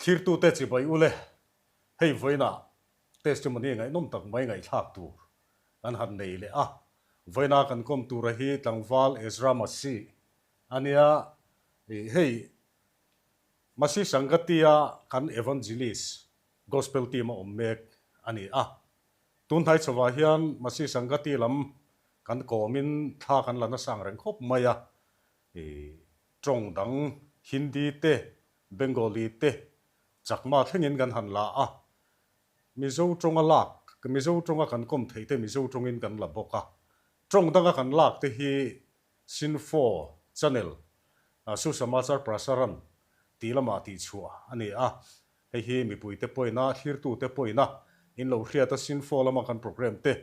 Thlirtute chibai ule, hei vawiinah testimony ngaihnawm tak mai ngaihthlak tur kan han nei leh a. Vawiina kan kawm tura hi tlangval Ezra Masih a nia, hei Masih Sangati-a kan Evangelist Gospel team a awm mek a ni a. Tun hnai chhovah hian Masih Sangati lam kan kawmin thla kan la nasa ang reng khawp mai a, tawng dang Hindi te, Bengali te, Chakma thlengin kan han la a, Mizo tawnga lak, Mizo tawnga kan kawm theih te Mizo tawngin kan la bawk a. Tawng danga kan lak te hi Sinfo channel, Susamachar Prasaran tih lamah tihchhuah a ni a. Hei hi mipuite pawina, thlirtute pawina in lo hriat a, Sinfo lama kan programme te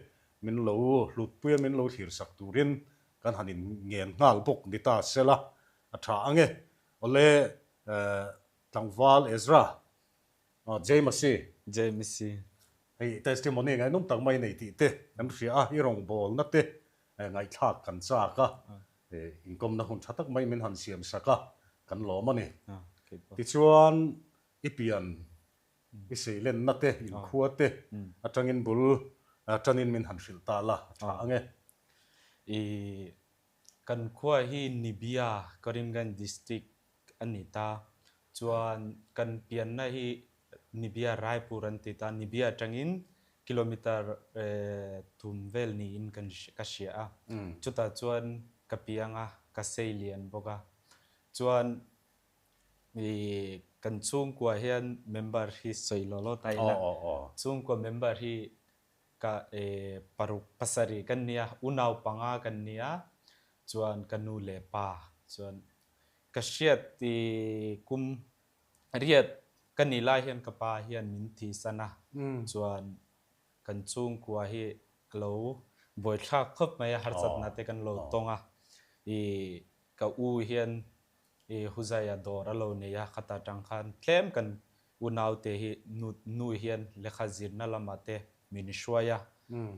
min lo hlutpui a, min lo thlirsak turin kan han in ngen nghal bawk ni ta sela a tha ang e. Awle tlangval Ezra, Jay Masih. Jay Masih. Hei testimony ngaihnawm tak mai nei tih te kan hria a, i rawngbawlna te ngaihthlak kan chak a, inkawmna hun tha tak mai min han siam sak a, kan lawm a ni. Tichuan i pian i seilenna te, inkhua te atangin bul tanin min han hrilh ta la a tha ang e. I kan khua hi Nibia, Karimganj District a ni ta. Chuan kan pianna hi Nibia Raipur an ti ta. Nibia atangin kilometer thum vel niin kan ka hria a. Chutah chuan ka piang a, ka seilian bawk a. Chuan I kan chhungkua hian member hi sawi law law ta ila, chhungkua member hi ka paruk pasarih kan nia, unau panga kan nia, chuan ka nu leh pa chuan ka hriat i kum riat ka nih lai hian ka pa hian min thihsan a, chuan kan chhungkua hi a lo buaithlak khawp mai a, harsatna te kan lo tawng a, i ka u hian I Huzaia dawr a lo nei a, khata tang khan tlem kan unaute hi nu nu hian lehkha zirna lamah te min hruai a,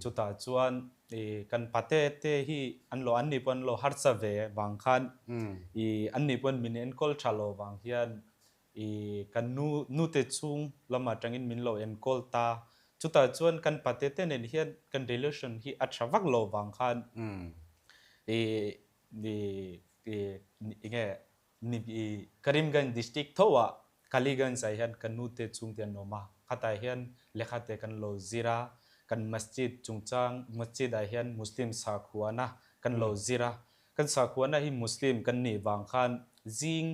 chutah chuan i kan pate te hi an lo an ni pawh an lo harsa ve vang khan i an ni pawh min enkawl tha lo vang hian i kan nu nute chhung lamah tangin min lo enkawl ta, chutah chuan kan pate te nen hian kan relation hi a tha vak lo vang khan i Enge Karimganj district tho ah Kaliganj ah hian ka nu te chhungte an awm a, khatah hian lehkha te kan lo zir a, kan masjid chungchang masjid ah hian Muslim sakhuana kan lo zir a, kan sakhuana hi Muslim kan nih vang khan zing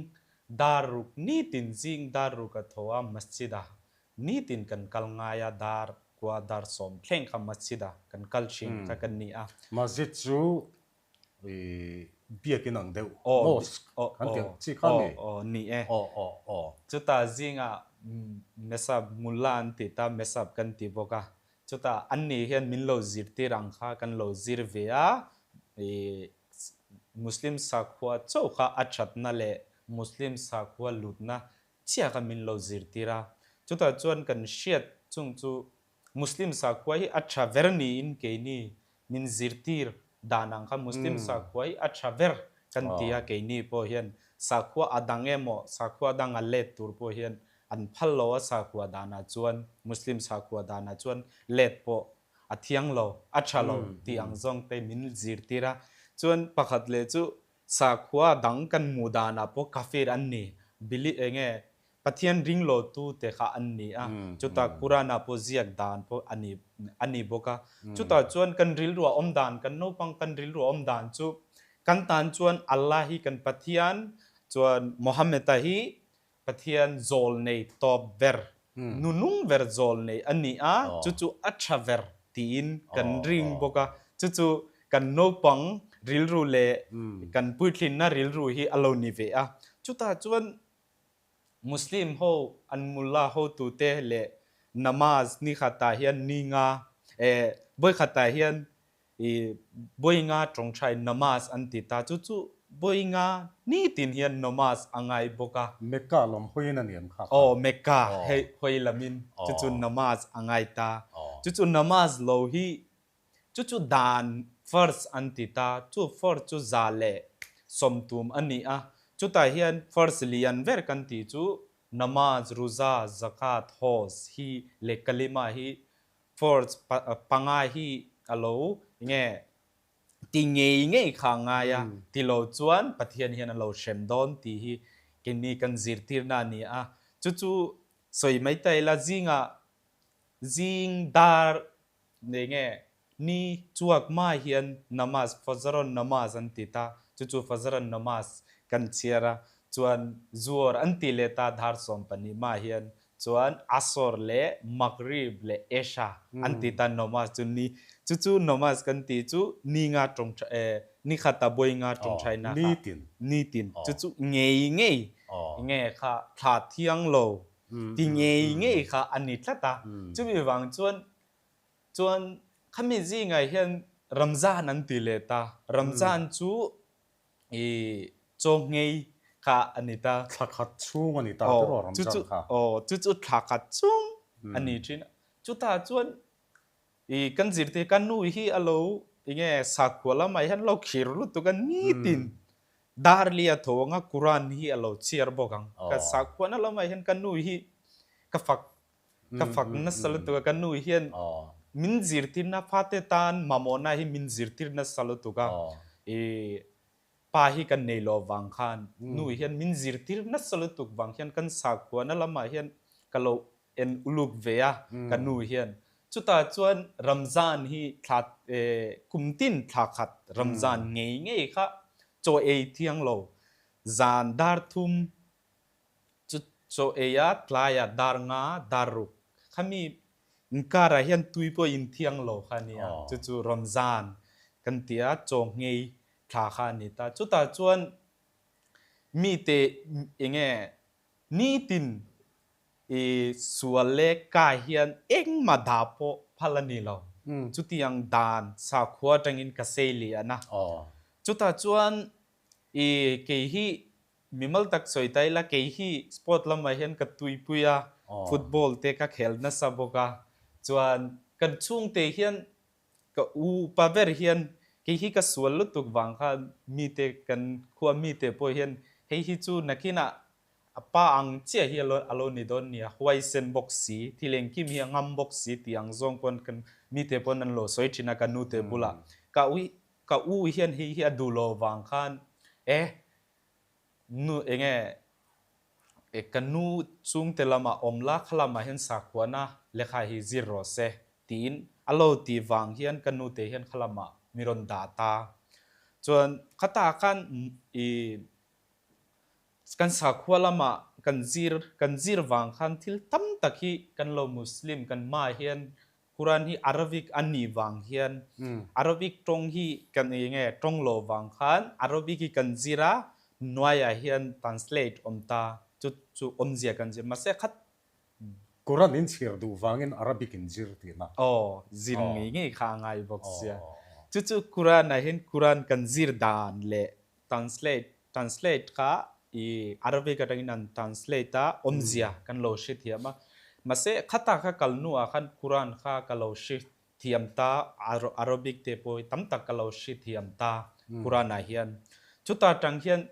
dar ruk nitin zing dar ruk a tho a masjid ah nitin kan kal ngai a dar kua dar sawm thleng kha masjid ah kan kal thin kha kan ni a. Masjid chu I biakin ang deuh mosque kan tih ang chi kha ni. Aw ni e. Aw aw aw. Chutah zingah Mesab Mullah an ti ta, Mesab kan ti bawk a. Chutah an ni hian min lo zirtir ang kha kan lo zir ve a, i Muslim sakhua chauh kha a thatna leh Muslim sakhua lutna chiah kha min lo zirtir a. Chutah chuan kan hriat chung chu Muslim sakhua hi a tha ver niin keini min zirtir dan ang kha Muslim sakhua hi a tha ver kan ti a, keini pawh hian sakhua a dang emaw sakhua dang a let tur pawh hian an phal lo a, sakhua danah chuan Muslim sakhua danah chuan let pawh a thiang lo, a tha lo tih ang zawng te min zirtir a. Chuan pakhat leh chu sakhua dang kan hmuh danah pawh kafir an ni, bili enge Pathian ringlotu te kha an ni a, chutah Quran-ah pawh ziak dan pawh a ni a ni bawk a. Chutah chuan kan rilru a awm dan, kan naupang kan rilru a awm dan chu kan tan chuan Allah hi kan Pathian, chuan Mohammed-a hi Pathian zawl nei tawp ber, nunung ber zawl nei a ni a, chu chu a tha ber tiin kan ring bawk a. Chu chu kan naupang rilru leh kan puitlinna rilru hi a lo ni ve a. Chutah chuan Muslim ho an mullah hotute leh namaz ni khatah hian ni nga eh vawi khatah hian i vawi nga tawngthai namaz an ti ta chu chu vawi nga nitin hian namaz a ngai bawk a. Mecca lam hawiin a niam kha kha. Aw Mecca hei hawi lamin chu chu namaz a ngai ta. Chu chu namaz lo hi Chu chu dan first an ti ta, chu first chu 130 a ni a, chutah hian first lian ber kan tih chu Namaz, Ruza, Zakat, Hos hi leh Kalima hi Farz panga hi a lo nge ti ngei ngei kha a ngai a, ti lo chuan Pathian hian a lo hrem dawn tih hi keini kan zirtirna a ni a. Chu chu sawi mai ta ila zingah zing dar nei nge ni chuak hma hian namaz, Fajr namaz an ti ta, chu chu Fajr namaz kan chhiar a, chuan Zuhur an ti leh ta dar 12 hma hian Chuan Asr leh Maghrib leh Esha an ti ta Namaz chu ni chu chu Namaz kan ti chu ni nga tawng ni khat a buai nga tawng thaina kha nitin nitin chu chu ngei ngei nge kha thla thiang lo ti ngei ngei kha a ni tlat a chumi vang chuan chuan khami zingah hian Ramzan an ti leh ta Ramzan chu I chaw ngei kha a ni ta. Thla khat chhung a ni ta tiraw Ramzan kha? Aw, chu chu thla khat chhung a ni thin a. Chutah chuan i kan zirtir ka nu hi a lo enge sakhua lamah hian lo khir lutuk a nitin dar li a tho ang a Quran hi a lo chhiar bawk ang. Ka sakhuana lamah hian ka nu hi ka fak Ka fak nasa lutuk a, ka nu hian min zirtirna fate tan mamawhna hi min zirtir nasa lutuk a, i pa hi kan nei lo vang khan nu hian min zirtir nasa lutuk vang hian kan sakhuana lamah hian ka lo en uluk ve a ka nu hian. Chutah chuan Ramzan hi thla kum tin thla khat Ramzan ngei ngei kha chaw ei thiang lo zan dar thum Chu chaw ei a tlai a dar nga dar ruk khami inkar ah hian tui pawh in thiang lo kha a nia chu chu Ramzan kan ti a chaw nghei thla kha a ni ta. Chutah chuan mite enge nitin i sual leh ka hian engmah dah pawh phal a ni lo. Chutiang dan sakhua atangin ka sei lian a. Chutah chuan i kei hi Mimal tak sawi ta ila kei hi sport lamah hian ka tuipui a, football te ka khel nasa bawk a, chuan kan chhungte hian ka u pa ber hian kei hi ka sual lutuk vang khan mite kan khua mite pawh hian hei hi chu nakinah a pa ang chiah hi a lo ni dawn nia, huaisen bawk si, thil engkim hi a ngam bawk si tih ang zawng pawn kan mite pawn an lo sawi thin a ka nute bulah ka u ka u hian hei hi a duh lo vang khan e Nu enge e ka nu chungte lamah awm la kha lamah hian sakhuana lehkha hi zir rawh se tiin a lo tih vang hian ka nute hian kha lamah mi rawn dah ta. Chuan khatah khan i kan sakhua lamah kan zir kan zir vang khan thil tam tak hi kan lo Muslim kan hmaah hian Quran hi Arabic a nih vang hian Arabic tawng hi kan eng nge tawng lo vang khan Arabic hi kan zir a hnuaiah hian translate awm ta chu chu awmzia kan zir mahse khat Quran in chhiar duh vangin Arabic in zir tihna. Aw zir ngei ngei kha a ngai bawk sia. Chu chu Quran ah hian Quran kan zir dan leh Translate, Translate kha i Arabic atangin an translate a, awmzia kan lo hre thiam a. Mahse, khata kha kal hnuah khan Quran kha ka lo hre thiam ta, Arabic te pawh hi tam tak ka lo hre thiam ta Quran ah hian. Chuta tang hian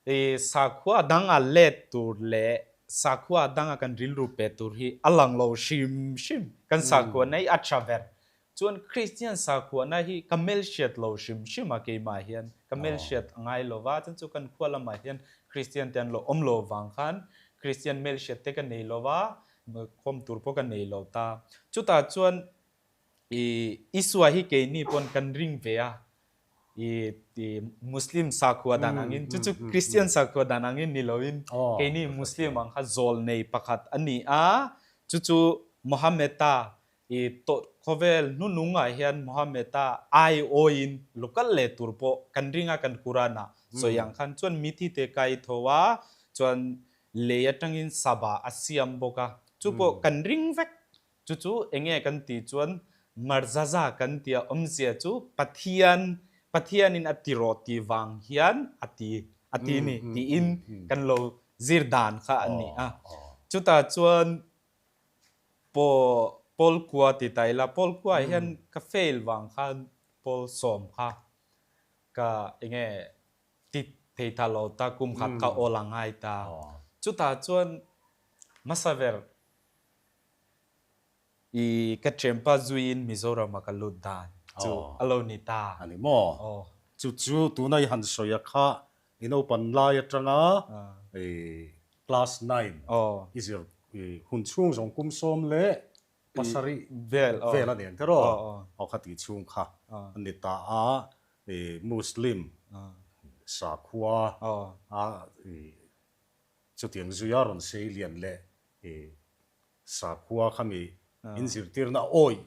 i sakhua danga let tur leh sakhua danga kan rilru pe tur hi a lang lo hrim hrim. Kan sakhua nei a tha ber. Chuan Kristian sakhuahna hi ka hmelhriat lo hrim hrim a keimah hian ka hmelhriat a ngai lo va, chuan chu kan khua lamah hian Kristian te an lo awm lo vang khan Kristian hmelhriat te ka nei lo va, khawm tur pawh ka nei lo ta. Chutah chuan i Isua hi keini pawn kan ring ve a, i Muslim sakhua dan angin chu chu Kristian sakhua dan angin ni loin keini Muslim ang kha zawlnei pakhat a ni a, chu chu Mohammed-a I tawh khawvel hnunungah hian Mohammed-a aiawin lo kal leh tur pawh kan ring a, kan Quran-ah sawi ang khan chuan mithi te kai tho a, chuan lei atangin Sabah a siam bawk a, chu pawh kan ring vek. Chu chu enge kan tih chuan Marzaza kan tia awmzia chu Pathian, Pathianin a ti rawh tih vang hian a ti a ti ni tiin kan lo zir dan kha a ni a. Chutah chuan Pawl kua ti ta ila, Pawl kua ah hian ka fail vang khan Pawl sawm kha ka enge ti thei ta lo ta, kum khat ka awl a ngai ta. Chutah chuan. Hmasa ber i ka ṭhianpa zuiin Mizoram a ka lut dan chu a lo ni ta. A ni maw? Chu chu tuna i han sawi a kha i naupan lai atanga i class nine i zir hun chhung zawng kum 17 vel a ni ang tiraw? Aw kha tih chhung kha a ni ta a, i Muslim sakhua a i Chutiang zuia rawn sei lian leh i sakhua kha mi in zirtirna awi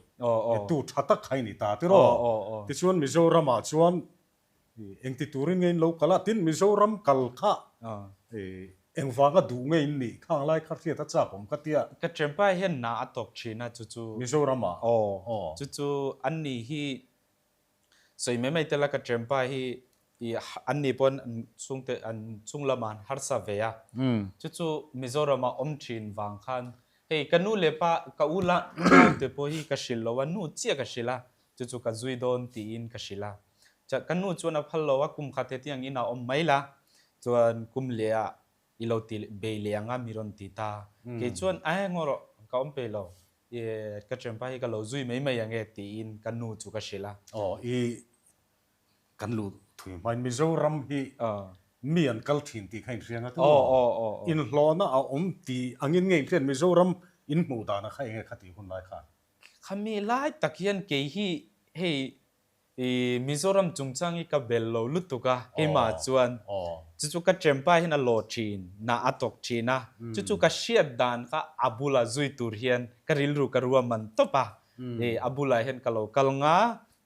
tu tha tak kha i ni ta tiraw? Tichuan Mizoramah chuan engti turin nge in lo kal a, tin Mizoram kal kha engvanga duh nge in nih khang lai kha hriat a chak awm ka tia. Ka ṭhianpa hian hna a tawk ṭhin a chu chu. Mizoramah? Aw. Chu chu an ni hi Sawi mai mai tela ka ṭempa hi i an ni pawn an chhungte an chhung lamah an harsa ve a. Chu chu Mizoram ah awm ṭhin vang khan hei ka nu leh pa ka u la naute pawh hi ka hrilh lo a, nu chiah ka hrilh a, chu chu ka zui dawn tiin ka hrilh a. Chuan ka nu chuan a phal lo a, kum khat hetiang inah awm mai la, chuan kum leh ah i lo ti bei leh ang a mi rawn ti ta. Kei chuan a ngaw rawh ka awm peih lo, i ka ṭhianpa hi ka lo zui mai mai ang e tiin ka nu chu ka hrilh a. Aw i kan luh thui hmain Mizoram hi mi an kal ṭhin tih kha inhria nga tawh maw? Inhlawhna a awm tih angin nge inhriat Mizoram inhmuh dana kha enge kha tih hun lai khan? Khami lai tak hian kei hi hei I Mizoram chungchang hi ka bel lo lutuk a, keimah chuan chu chu ka ṭempa hian a law ṭhin, na a tawk ṭhin a, chu chu ka hriat dan kha a bula zui tur hian ka rilru ka ruahman tawp a, i a bulah hian ka lo kal nga,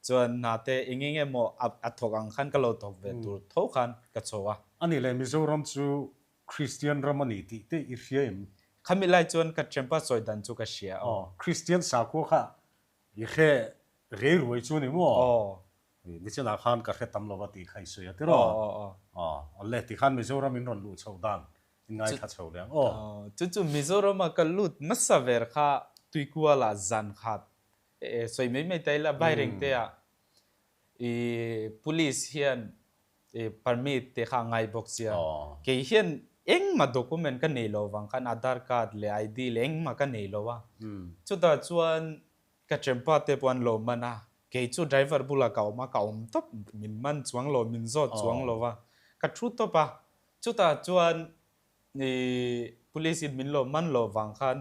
chuan hna te eng eng emaw a thawk ang khan ka lo thawk ve tur tho khan ka chho a. A nih leh Mizoram chu Kristian ram a ni tih te i hria em? Khami lai chuan ka ṭempa sawi dan chu ka hria aw. Kristian sakhua kha I hre rei ruai chu ni maw? Aw. Nichinah khan ka hre tam lo va tih kha i sawi a tiraw? Aw aw aw. Aw, awle ti khan Mizoram in rawn luh chhoh dan in ngaithla chho leh ang aw. Aw, chu chu Mizorama ka lut hmasa ver kha Tuikuala zan khat sawi mai mai ta ila Vairengte ah i police hian i permit te kha a ngai bawk sia. Kei hian engmah document ka nei lo vang khan Aadhaar card leh ID leh engmah ka nei lo a. Chutah chuan ka ṭempa te pawh an lo man a, kei chu driver bulah ka awm a, ka awm tawp, min man chuang lo, min zawt chuang lo va, ka thu tawp a. Chutah chuan i police in min lo man lo vang khan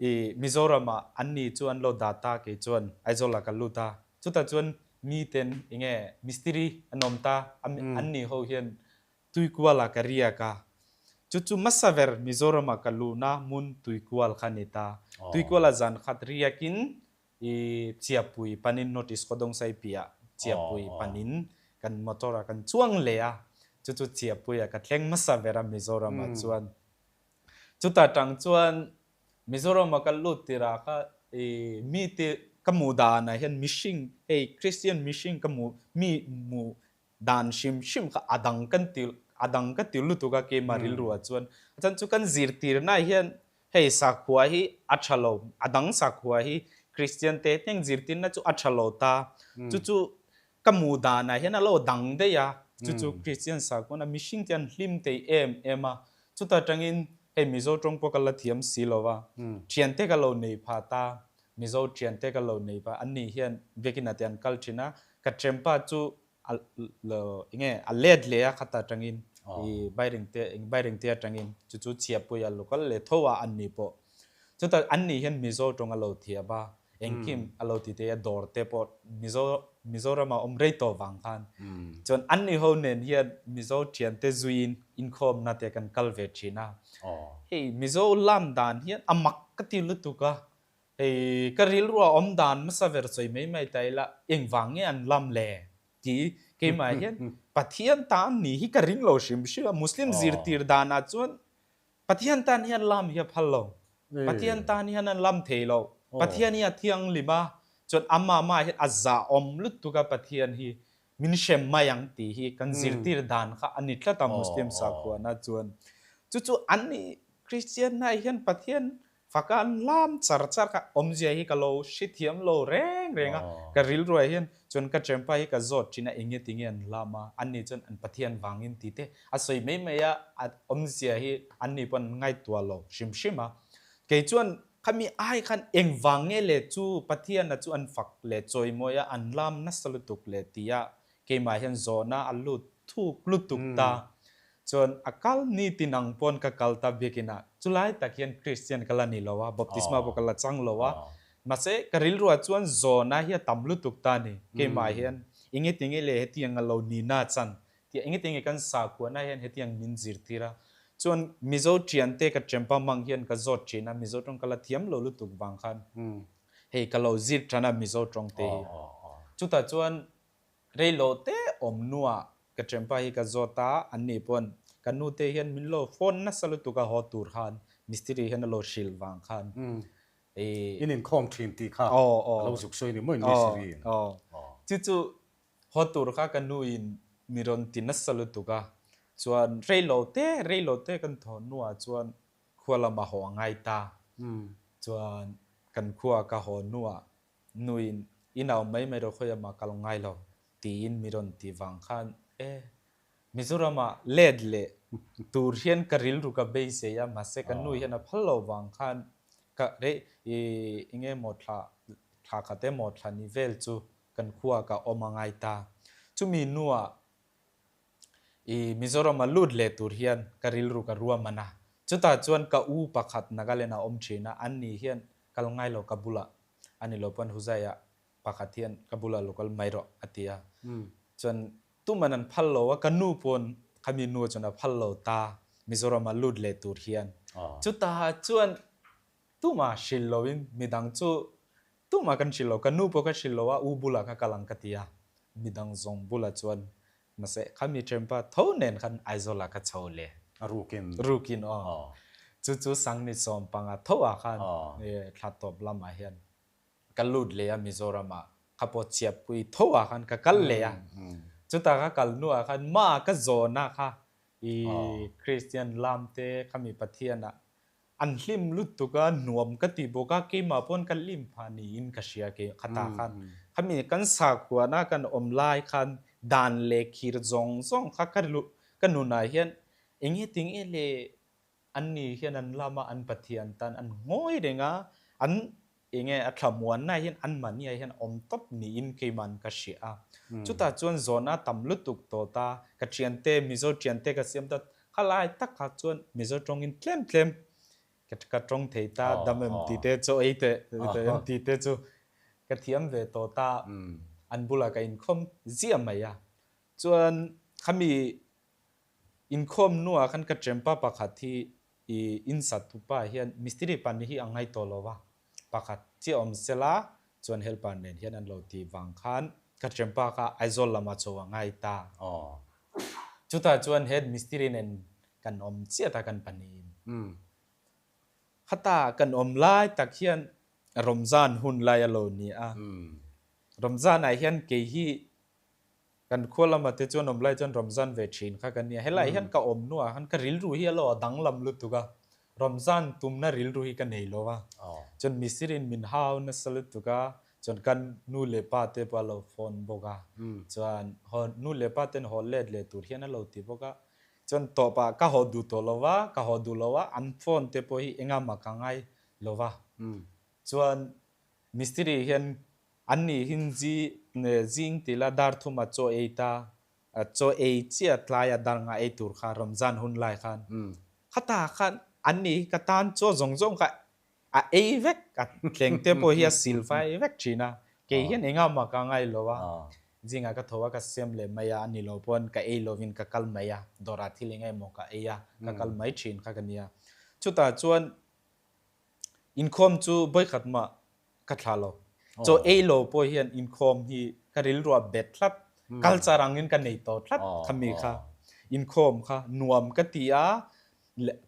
i Mizoram ah an ni chu an lo dah ta kei chuan Aizawl ah ka lut a, chutah chuan mi ten enge mistiri an awm ta an ni ho hian Tuikual ah ka riak a, chu chu hmasa ber Mizoram ah ka luhna hmun Tuikual kha a ni ta. Tuikual ah zan khat riak in I Chiapui panin North East Khawdawngsai piah Chiapui panin kan motor ah kan chuang leh a, chu chu Chiapui ah ka thleng hmasa ber a Mizoram ah chuan. Chutah tang chuan Mizoram ah ka lut tirah kha i mite ka hmuh dan ah hian mihring hei Christian mihring ka hmuh mi hmuh Dan hrim hrim kha a dang kan ti a dang ka ti lutuk a keimah rilru ah chuan a chan chu kan zirtirna hian hei sakhua hi a tha lo a dang sakhua hi Christian te thleng zirtirna chu a tha lo ta chu chu ka mu dan ah hian a lo dang daih a chu chu Christian sakhua na mihring te an hlim thei em em a chutah tangin hei Mizo tawng pawh ka la thiam si lo va thian te ka lo nei phah ta Mizo thian te ka lo nei phah an ni hian biakinn ah te an kal thin a ka thianpa chu a lo enge a let leh a khata atangin i Bairengte eng Bairengte atangin chu chu Chhiahpui a local leh tho a an ni pawh chutah an ni hian Mizo tawng a lo thiam a engkim a lo ti thei a dawr te pawh Mizo Mizoram ah awm rei tawh vang khan chuan an ni ho nen hian Mizo thian te zuiin inkhawmna te kan kal ve thin a hei Mizo lam dan hian a mak ka ti lutuk a Hei ka rilru a awm dan hmasa ber sawi mai mai ta ila engvang nge an lam le ti keimah hian Pathian tan ni hi ka ring lo hrim hrim a, Muslim zirtir danah chuan Pathian tan hian lam hi a phal lo, Pathian tan hian an lam thei lo, Pathian hi a thianghlim a, chuan amah mah hian a zahawm lutuk a Pathian hi min hrem mai ang tih hi kan zirtir dan kha a ni tlat a Muslim sakhuana chuan chu chu an ni Christian-na hian Pathian. Faka an lam char char kha awmzia hi ka lo hrethiam lo reng reng a, ka rilruah hian chuan ka Trempa hi ka zawt thin a enge tinge an lam a, anni chuan an Pathian vangin ti te a sawi mai mai a, a awmzia hi anni pawh an ngaihtuah lo hrim hrim a. Kei chuan khami ai khan engvang nge le chu Pathiana chu an fak leh chawimawi a an lam nasa lutuk le tia keimah hian zawhna a lut thuk lutuk ta. Chuan a kal ni tin ang pawn ka kal ta biakin ah chulai tak hian Christian ka la ni lo a, baptisma pawh ka la chang lo a, mahse ka rilruah chuan zawhna hi a tam lutuk ta a ni. Keimah hian enge tinge le hetiang a lo ni na chan tih enge tinge kan sakhuana hian hetiang min zirtir a. Chuan Mizo thiante ka tempa hmang hian ka zawt thin a, Mizo tawng ka la thiam lo lutuk vang khan hei ka lo zir tan a Mizo tawng te hi. Chutah chuan Reilo te awm hnuah ka ṭhenpa hi ka zawt a, anni pawn ka nu te hian min lo phone nasa lutuk a haw tur khan mistiri hian a lo hrilh vang khan i. In inkhawm ṭhin tih kha a lo zuk sawi ni maw in mistiri in? Aw chu chu haw tur kha ka nu in mi rawn ti nasa lutuk a, chuan reilo te reilo te kan thaw hnuah chuan khua lama haw a ngai ta, chuan kan khua ka haw hnuah Nuin, I nau mai mai rawh khawi amah kal ngai lo, tiin mi rawn ti vang khan, E, Mizoramah let leh tur hian ka rilru ka beisei a, mahse ka nu hian a phal lo vang khan ka rei i enge maw thla thla khat emaw thla ni vel chu kan khua ka awm a ngai ta. Chumi nuah I Mizoram a lut leh tur hian ka rilru ka ruahman a, chutah chuan ka u pakhat Nagaland a awm thin a, an ni hian kal ngai lo ka bulah a ni lo pawn Huzaiah pakhat hian ka bulah lo kal mai rawh a ti a, chuan tuman an phal lo a, ka nu pawn khami nu chuan a phal lo ta Mizoram a lut leh tur hian, chutah chuan tumah hrilh loin midang chu tumah kan hrilh lo, ka nu pawh ka hrilh lo a, u bulah ka kal ang ka ti a, midang zawng bulah chuan Mahse, khami ṭhenpa tho nen khan Aizawlah ka chho le. A rukin. Rukin aw. Chu chu Sangni sawmpanga tho ah khan thla tawp lamah hian ka lut leh a Mizoramah ka pawh chiatpui tho ah khan ka kal leh a. Chutah ka kal hnuah khan ma ka zawhna kha i Kristian lam te khami Pathianah An hlim lutuk a, nuam ka ti bawk a, keimah pawn ka hlim phah niin ka hria kei khatah khan. Khami kan sakhuana kan awm lai khan dan leh khir zawng zawng kha ka ka nunah hian eng nge tinge le an ni hian an lama an Pathian tan an ngawi reng a, an eng nge a thlamuanna hian an mahniah hian a awm tawp niin keima'n ka hria a. Chutah chuan zawhna tam lutuk tawh ta, ka thiante Mizo thiante ka siam ta Khalai tak kha chuan Mizo tawngin tlem tlem ka tawng thei ta, dam em tih te chu ei teh em tih te chu ka thiam ve tawh ta, an bulah ka inkhawm ziah mai a. Chuan khami inkhawm hnuah khan ka ṭempa pakhat hi i insatupa hian mistiri pahnih hi a ngai tawh lo va, Pakhat chiah awm sela chuan helper nen hian an lo tih vang khan ka ṭempa kha Aizawl lamah chho a ngai ta. Chutah chuan head mistiri nen kan awm chiah ta kan pahnihin. Khata kan awm lai tak hian Ramzan hun lai a lo ni a. Ramzanah hian kei hi Kan khua lamah te chuan awm lai chuan Ramzan ve thin kha ka nia. Helaiah hian ka awm hnuah khan ka rilru hi a lo a danglam lutuk a, Ramzan tumna rilru hi ka nei lo a. Chuan misirin min hau nasa lutuk a, chuan ka nu leh pa te pawh a lo phone bawk a, chuan haw nu leh pa ten haw let leh tur hian a lo ti bawk a. Chuan tawpah ka haw duh tawh lo va, ka haw duh lo a, an phone te pawh hi engah mah ka ngai lo va. Chuan mistiri hian An nih hin zi zing tila dar thuma chaw ei ta, chaw ei chiah tlaia dar nga ei tur kha Ramzan hun lai khan khatah khan an nih hi ka tan chaw zawng zawng kha a ei vek, a tleng te pawh hi a sil fai vek thin a, kei hian engah mah ka ngai lo a, zingah ka tho a ka siam leh mai a, a ni lo pawn ka ei lovin ka kal mai a, dawrah thil eng emaw ka ei a, ka kal mai thin kha ka nia. Chutah chuan inkhawm chu vawikhat mah Ka thla lo. Chaw ei lo pawh hian inkhawm hi ka rilruah bet tlat. Culture angin ka nei tawh tlat khami kha. Inkhawm kha nuam ka ti a,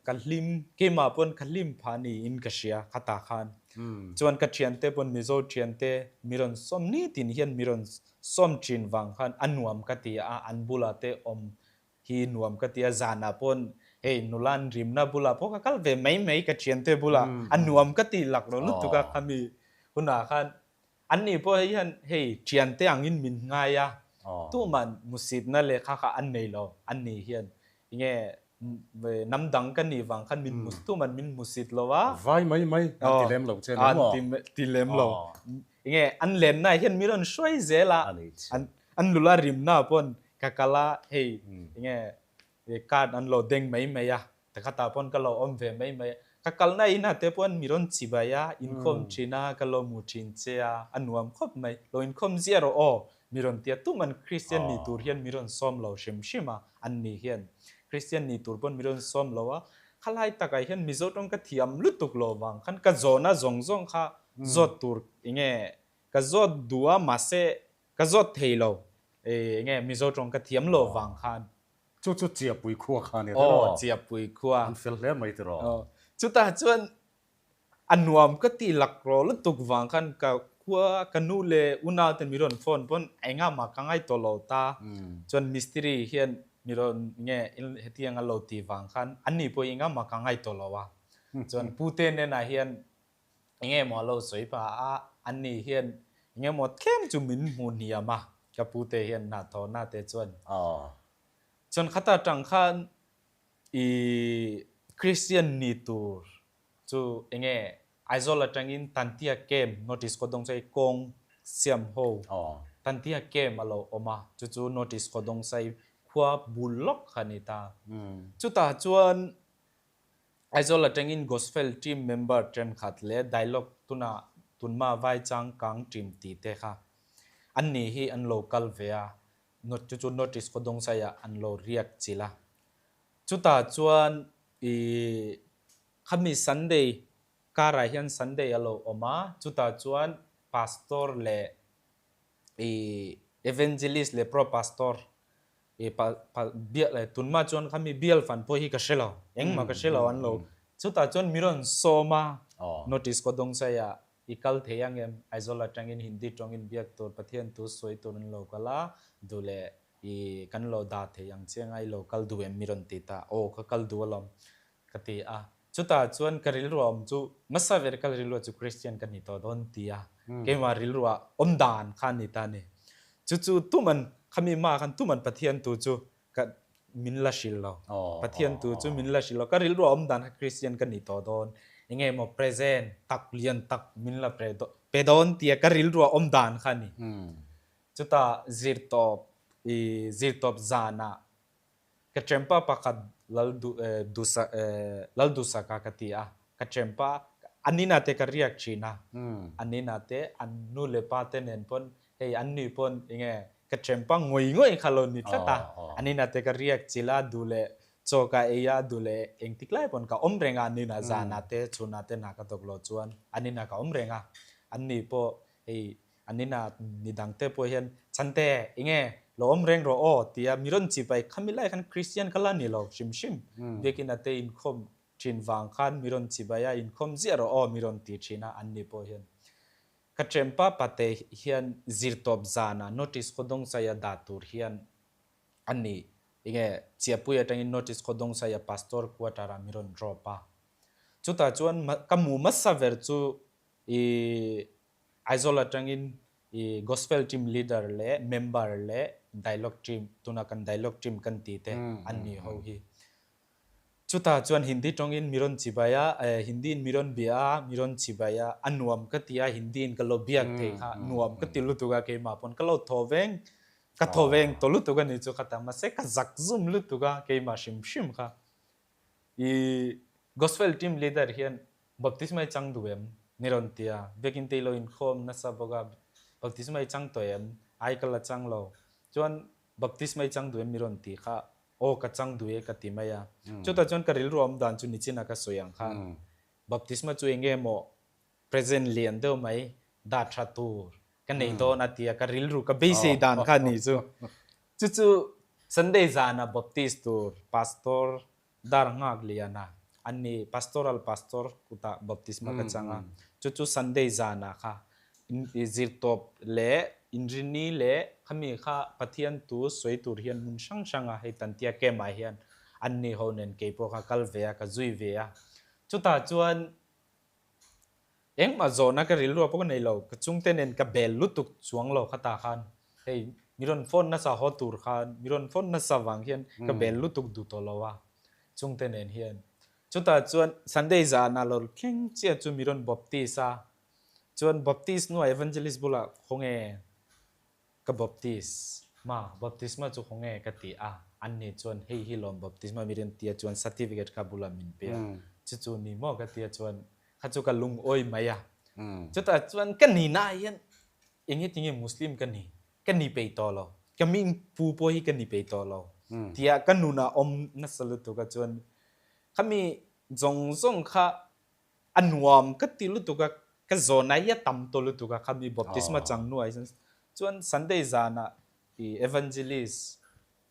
ka hlim, keimah pawn ka hlim phah niin ka hria khatah khan. Chuan ka thiante pawn Mizo thiante mi rawn sawm nitin hian mi rawn sawm thin vang khan a nuam ka ti a, an bulah te awm hi nuam ka ti a, zanah pawn Hei nula an rimna bulah pawh ka kal ve mai mai ka thiante bulah a nuam ka tih lak lo lutuk a khami hunah khan anni pawh hei hian hei thiante angin min ngai a tuhman musitna lehkha kha an nei lo anni hian enge hnam dang ka nih vang khan min hmu tuman min hmusit lo a. Vai mai mai an ti lem lo che ni maw? An ti lem lo. Enge an lenna hian mi rawn hruai zel a. An nula rimna pawn ka kal a hei enge card an lo deng mai mai a. Takhatah pawn ka lo awm ve mai mai a. Ka kalna inah te pawn mi rawn chibai a, inkhawm thin a, ka lo hmu thin che a, a nuam khawp mai. Lo inkhawm ziah rawh aw, mi rawn tia tuman Kristian ni tur hian mi rawn sawm lo hrim hrim a, an ni hian Kristian ni tur pawn mi rawn sawm lo a, khalai takah hian Mizo tawng ka thiam lutuk lo vang khan ka zawhna zawng zawng kha zawt tur enge ka zawt duh a mahse ka zawt thei lo enge Mizo tawng ka thiam lo vang khan. Chu chu Chiapui khua kha nia tiraw? Aw Chiapui khua. An fel hle mai tiraw? Aw chutah chuan A nuam ka ti lakro lutuk vang khan ka khua ka nu leh unau ten mi rawn phone pawn engah mah ka ngai tawh lo ta. Chuan mistiri hian mi rawn nge hetiang a lo ti vang khan an ni pawh engah mah ka ngai tawh lo a. Chuan pute nenah hian enge maw a lo sawi pah a, an ni hian enge maw tlem chu min hmu hniam a ka pute hian hnathawhna te chuan. Chuan khata tang khan i Christian ni tur Chu enge Aizawl atangin Tantia Camp notice khaw dawngsai kawng siam ho Tantia Camp a lo awm a, chu chu notice khaw dawngsai khua bul lawk kha a ni ta. Chutah chuan Aizawl atangin Gospel team member thenkhat leh Dialogue tuna tunma vai changkang team tih te kha an ni hi an lo kal ve a, chu chu notice khaw dawngsaiah an lo riak chilh a. Chutah chuan i khami Sunday karah hian Sunday a lo awm a, chutah chuan Pastor leh i Evangelist leh Pro Pastor i pa pa bial eh tunhma chuan khami bial fan pawh hi ka hre lo, engmah ka hre lo an lo. Chutah chuan mi rawn sawm a, notice kaw dawng saia i kal thei ang em? Aizawl atangin Hindi tawngin biak tur Pathian thu sawi tur an lo kal a, duh leh I kan lo dah thei ang che anga i lo kal duh em mi rawn ti ta, aw ka kal duh alawm ka ti a. Chutah chuan ka rilru a awm chu hmasa ber ka rilru chu Christian ka ni tawh dawn ti a, keimah rilru a awm dan kha a ni ta a ni. Chu chu tuman khami hmaah khan tuman Pathian tu chu ka min la hrilh lo, Pathian tu chu min la hrilh lo, ka rilru a awm dan kha Christian ka ni tawh dawn, enge maw present tak lian tak min la pe dawn tia ka rilru a awm dan kha a ni. Chutah zirtawp i zirtawp zanah ka ṭempa pakhat Laldusaka ka ti a, ka ṭempa an inah te ka riak ṭhin a, an inah te an nu leh pa te nen pawn hei an ni pawn enge ka ṭempa ngawih ngawih kha lo ni tlat a, an inah te ka riak chilh a, duh leh chaw ka ei a, duh leh engtik lai pawn ka awm reng a an inah zanah te chhunah te hna ka thawk loh chuan an inah ka awm reng a, an ni pawh hei An inah mi dangte pawh hian, Chante, enge lo awm reng rawh aw, tia mi rawn chip ai. Khami lai khan Kristian kha la ni lo hrim hrim. Biakina te inkhawm thin vang khan mi rawn chip ai a, inkhawm ziah rawh aw mi rawn ti thin a, an ni pawh hian. Ka ṭempa pate hian zirtawp zana notice khaw dawngsaia dah tur hian a ni. Enge Chiapui atangin notice khaw dawngsaia pastor quarter-ah mi rawn drop a. Chutah chuan ka mu hmasa ber chu i Aizawl atangin i Gospel team leader leh member leh dialogue team, tuna kan dialogue team kan tih te an ni ho hi. Chutah chuan Hindi tawngin mi rawn chibai a, Hindi in mi rawn bia a, mi rawn chibai a, a nuam ka ti a, Hindi in ka lo biak thei kha nuam ka ti lutuk a keimah pawn ka lo thaw veng, ka thaw veng tawh lutuk a ni chu khatah mahse ka zak zum lutuk a keimah hrim hrim kha. I Gospel team leader hian Baptisma i chang duh em? Ni rawn ti a, biakin te i lo inkhawm nasa bawk a, baptisma i chang tawh em? Ai ka la chang lo. Chuan baptisma i chang duh em? Ni rawn ti kha, aw ka chang duh e ka ti mai a. Chutah chuan ka rilru awm dan chu nichin a ka sawi ang khan baptisma chu eng nge maw present lian deuh mai dah tha tur ka nei dawn a ti a, ka rilru ka beisei dan kha a ni chu. Chu chu Sunday zana baptist tur pastor Dar nghak lian a, an ni pastoral pastor kutah baptisma ka chang a, chu chu Sunday zanah kha zirtawp leh inrini leh khami kha Pathian tu sawi tur hian hmun hrang hranga hei Tantia camp ah hian Anni ho nen keipawh kha kal ve a, ka zui ve a. Chutah chuan engmah zawhna ka rilru ah pawh ka nei lo, ka chungte nen ka bel lutuk chuang lo khatah khan hei mi rawn phone nasa haw tur khan mi rawn phone nasa vang hian ka bel lutuk duh tawh lo a chungte nen hian. Chutah chuan Sunday zanah lo thleng chiah chu mi rawn baptist a, chuan baptist hnuah evangelist bulah khawnge Ka baptis ma, baptisma chu khawnge ka ti a, an ni chuan hei hi lawm baptisma mi rin tia chuan certificate kha bulah min pe a, chu chu ni maw ka tia chuan kha chu ka lungawi mai a, chutah chuan ka nihna ah hian eng nge tinge Muslim ka ni, ka ni peih tawh lo, ka ming pu pawh hi ka ni peih tawh lo tia ka nunah awm nasa lutuk a chuan khami zawng zawng kha A nuam ka ti lutuk a, ka zawn ai a tam tawh lutuk a, khami baptisma chang hnuah hian chuan Sunday zanah i evangelist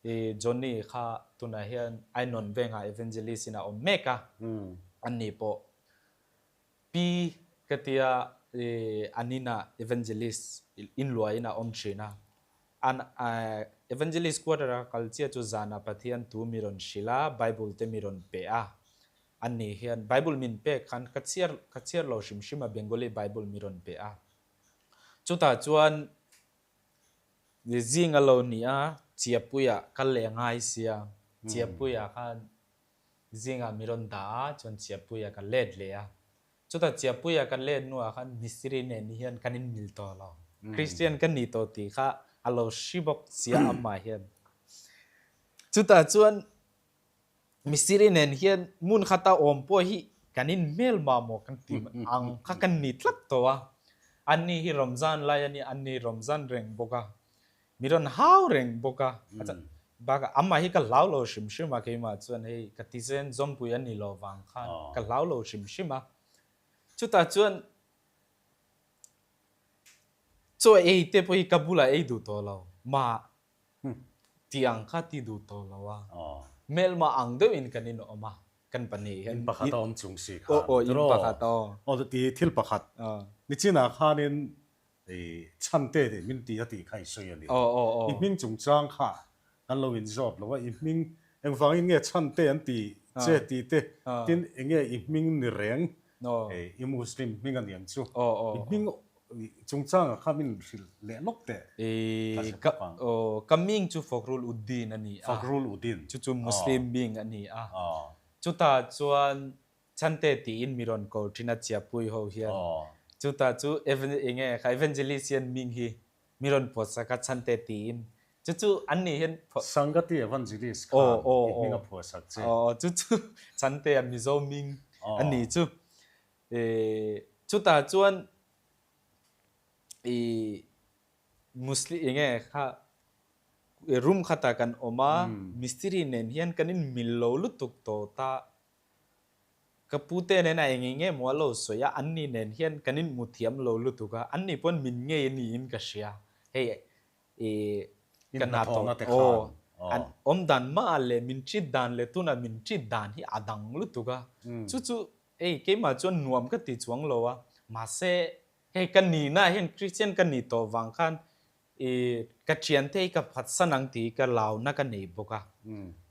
i Johnny kha tunah hian Ainawn vengah evangelist in a awm mek a, ani pawh pi ka tia i an inah evangelist inluahin a awm thin a, an evangelist quarter a kal chiah chu zanah Pathian thu mi rawn hrilh a, Bible te mi rawn pe a, An ni hian Bible min pek khan ka chhiar ka chhiar lo hrim hrim a, Bengali Bible mi rawn pe a. Chutah chuan zing a lo ni a, Chiapuiah kal leh ngai sia, Chiapuiah khan zingah mi rawn dah a, chuan Chiapuiah ka let leh a. Chutah Chiapuiah ka let hnuah khan mistiri nen hian kan inmil tawh lo. Christian ka ni tawh tih kha a lo hri bawk sia amah hian. Chutah chuan Mistiri nen hian hmun khata awm pawh hi kan inhmel mah maw kan ti ang kha kan ni tlat tawh a. Anni hi Ramzan lai a nia, anni Ramzan reng bawk a, mi rawn hau reng bawk a. Bakah amah hi ka hlau lo hrim hrim a, keimah chuan hei ka tizen zawmpui a ni lo vang khan ka hlau lo hrim hrim a. Chutah chuan chaw ei te pawh hi ka bulah ei duh tawh lo mah Ti ang kha ti duh tawh lo a, hmelma ang deuhin kan inawm a, kan pahnih hian. In pakhat a awm chung si khan. Aw, in pakhat a aw. Aw, ti thil pakhat. Nichinah khanin chhante tih min ti a tih kha i sawi a ni. I hming chungchang kha kan lo inzawt lo a, i hming engvangin nge chhante an ti che tih te, tin enge i hming ni reng I Muslim hming a niam chu. I hming chungchangah kha min hrilh leh lawk teh. Ka hming chu Fakrul Uddin a ni a. Fakrul Uddin. Chu chu Muslim hming a ni a. Chutah chuan Chhante tiin mi rawn ko thin a Chiapui ho hian. Chutah chu enge kha Evangelist hian hming hi Mi rawn phuahsak a chhante tiin. Chu chu an nih hian phuah. Sangati Evangelist khan i hming a phuahsak che. Aw chu chu chhante a Mizo hming a ni chu. Chutah chuan i Muslim enge kha room khatah kan awm a, mistiri nen hian kan inmil lo lutuk tawh ta. Ka pute nen a eng eng emaw a lo sawi a, anni nen hian kan inhmu thiam lo lutuk a, anni pawn min ngei a niin ka hria. Hei i ka hna tawh aw, an awm dan mah leh min treat dan leh tunah min treat dan hi a dang lutuk a, chu chu hei keimah chuan nuam ka ti chuang lo a, mahse hei ka nihna hian Christian ka nih tawh vang khan i ka thiante hi ka phatsan ang tih ka launa ka nei bawk a,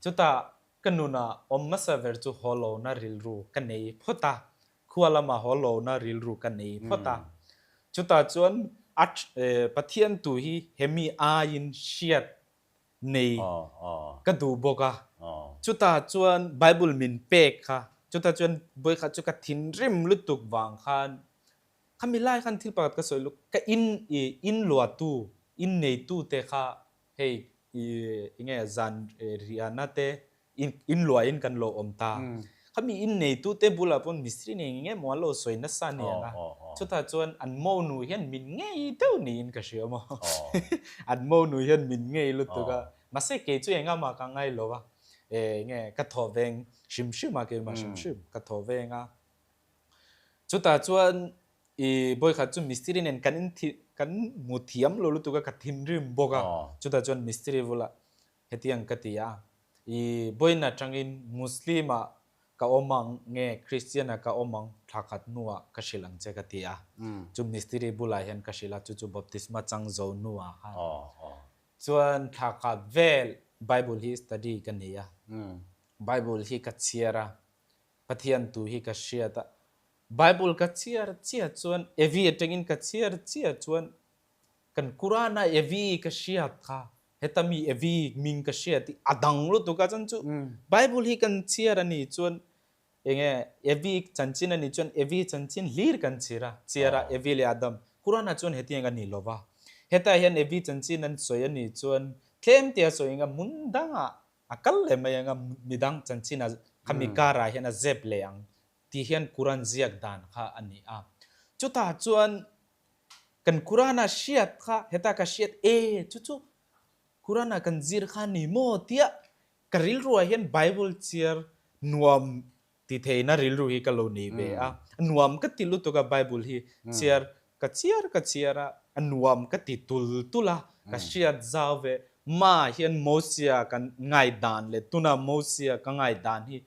chutah Ka nunah awm hmasa ber chu haw lohna rilru ka nei phawt a, khua lama haw lohna rilru ka nei phawt a. Chutah chuan a Pathian tu hi hemi aiin hriat nei ka duh bawk a. Chutah chuan Bible min pek kha, chutah chuan vawikhat chu ka thinrim lutuk vang khan khami lai khan thil pakhat ka sawi luk, ka in in luahtu, in neitute kha Hei i enge zan riahna te in luahin kan lo awm ta. Khami in neitu te bulah pawn mistiri nen enge maw an lo sawi nasa a ni ang a. Chutah chuan an monu hian min ngei deuh niin ka hria maw. An monu hian min ngei lutuk a. Mahse kei chu engah mah ka ngai lo a. Enge ka thaw veng hrim hrim a keimah hrim hrim ka thaw veng a. Chutah chuan I bawikhat chu mistiri nen kan in kan hmu thiam lo lutuk a, ka thinrim bawk a. Chutah chuan mistiri bulah hetiang ka ti a, I bawiin atangin Muslim ah ka awm ang nge Christian ah ka awm ang thla khat hnuah ka hrilh ang che ka ti a. Chu mistiri bulah hian ka hrilh a, chu chu baptisma chang zo hnuah khan. Chuan thla khat vel Bible hi study ka nei a. Bible hi ka chhiar a, Pathian tu hi ka hriat a, Bible ka chhiar chiah chuan Evi atangin ka chhiar chiah chuan kan Quran-a Evi ka hriat kha heta mi Evi hming ka hriat hi a dang lutuk a, chuan chu Bible hi kan chhiar a nih chuan enge Evi chanchin a nih chuan Evi chanchin hlir kan chhiar a, chhiar a Evi leh Adam. Quran-ah chuan hetiang a ni lo va, hetah hian Evi chanchin an sawi a nih chuan tlem te a sawi anga hmun dangah A kal leh mai anga midang chanchin a khami karah hian a zep leh ang tih hian Quran ziak dan kha a ni a. Chutah chuan kan Quran-a hriat kha heta ka hriat e chu chu Quran-a kan zir kha a ni maw tia ka rilruah hian Bible chhiar nuam Ti theihna rilru hi ka lo nei ve a, a nuam ka ti lutuk a Bible hi chhiar ka chhiar ka chhiar a, a nuam ka ti tul tul a, ka hriat zau ve. Ma hian Mosia ka ngaihdan leh tuna Mosia ka ngaihdan hi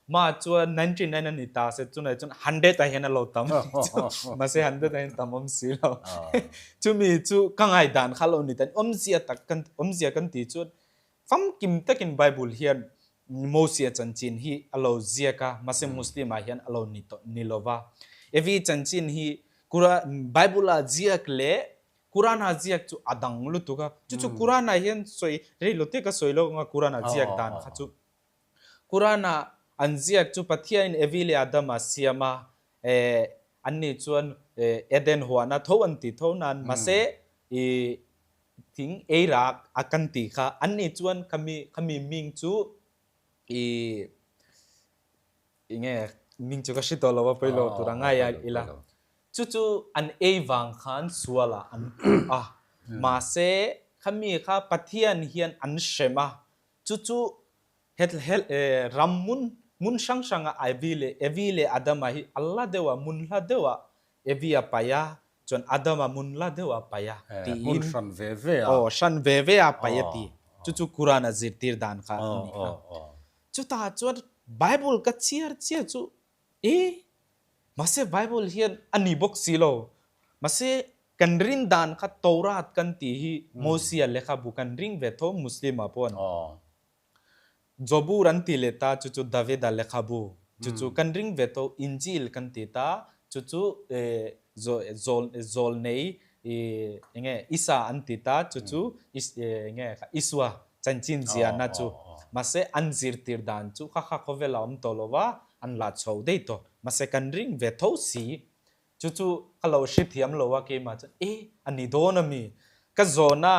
ma chuan 99 a ni ta se chunah chuan hundred ah hian a lo tam a ni chu, mahse hundred ah hian tam awm si lo. Chumi chu ka ngaihdan kha lo ni ta, awmzia tak kan awmzia kan tih chuan Famkim takin Bible hian Mosia chanchin hi a lo ziak a, mahse Muslim ah hian a lo ni tawh ni lo va. Evi chanchin hi Bible ah ziak leh Quran ah ziak chu a dang lutuk a. Chu chu Quran ah hian sawi rei lo te ka sawi lo anga Quran ah ziak dan kha chu. Quran ah an ziak chu Pathianin Evi leh Adam a siam a, anni chuan Eden huana tho an ti tho nan mahse i Thing ei rak a kan ti kha annih chuan khami khami ming chu i enge ming chu ka hre tawh lo a pawilo tur a ngai a ila chu chu an ei vang khan sual ah an puh a mahse khami kha Pathian hian an hrem a chu chu Ram hmun hmun hrang hranga Evi leh Evi leh Adama hi a la deuh a, hmun hla deuh ah Evi a paih a, chuan Adama hmun hla deuh a paih a tiin Hmun hran ve ve a. Aw, hran ve ve a paih a ti. Chu chu Quran a zirtir dan kha a ni a. Chutah chuan Bible ka chhiar chiah chu e, mahse Bible hian a ni bawk si lo. Mahse kan rin dan kha Torah kan tih hi Mosia lehkhabu kan ring ve tho Muslim ah pawh an. Jobur an ti leh ta, chu chu Davida lehkhabu, chu chu kan ring ve tho, Injil kan ti ta, chu chu zawlnei enge Isa an ti ta, chu chu enge Isua chanchin ziahna chu. Mahse an zirtir dan chu kha kha khawvel a awm tawh lo va, an la chho daih tawh. Mahse kan ring ve tho si. Chu chu ka lo hre thiam lo a keimah chuan e a ni dawn a mi? Ka zawhna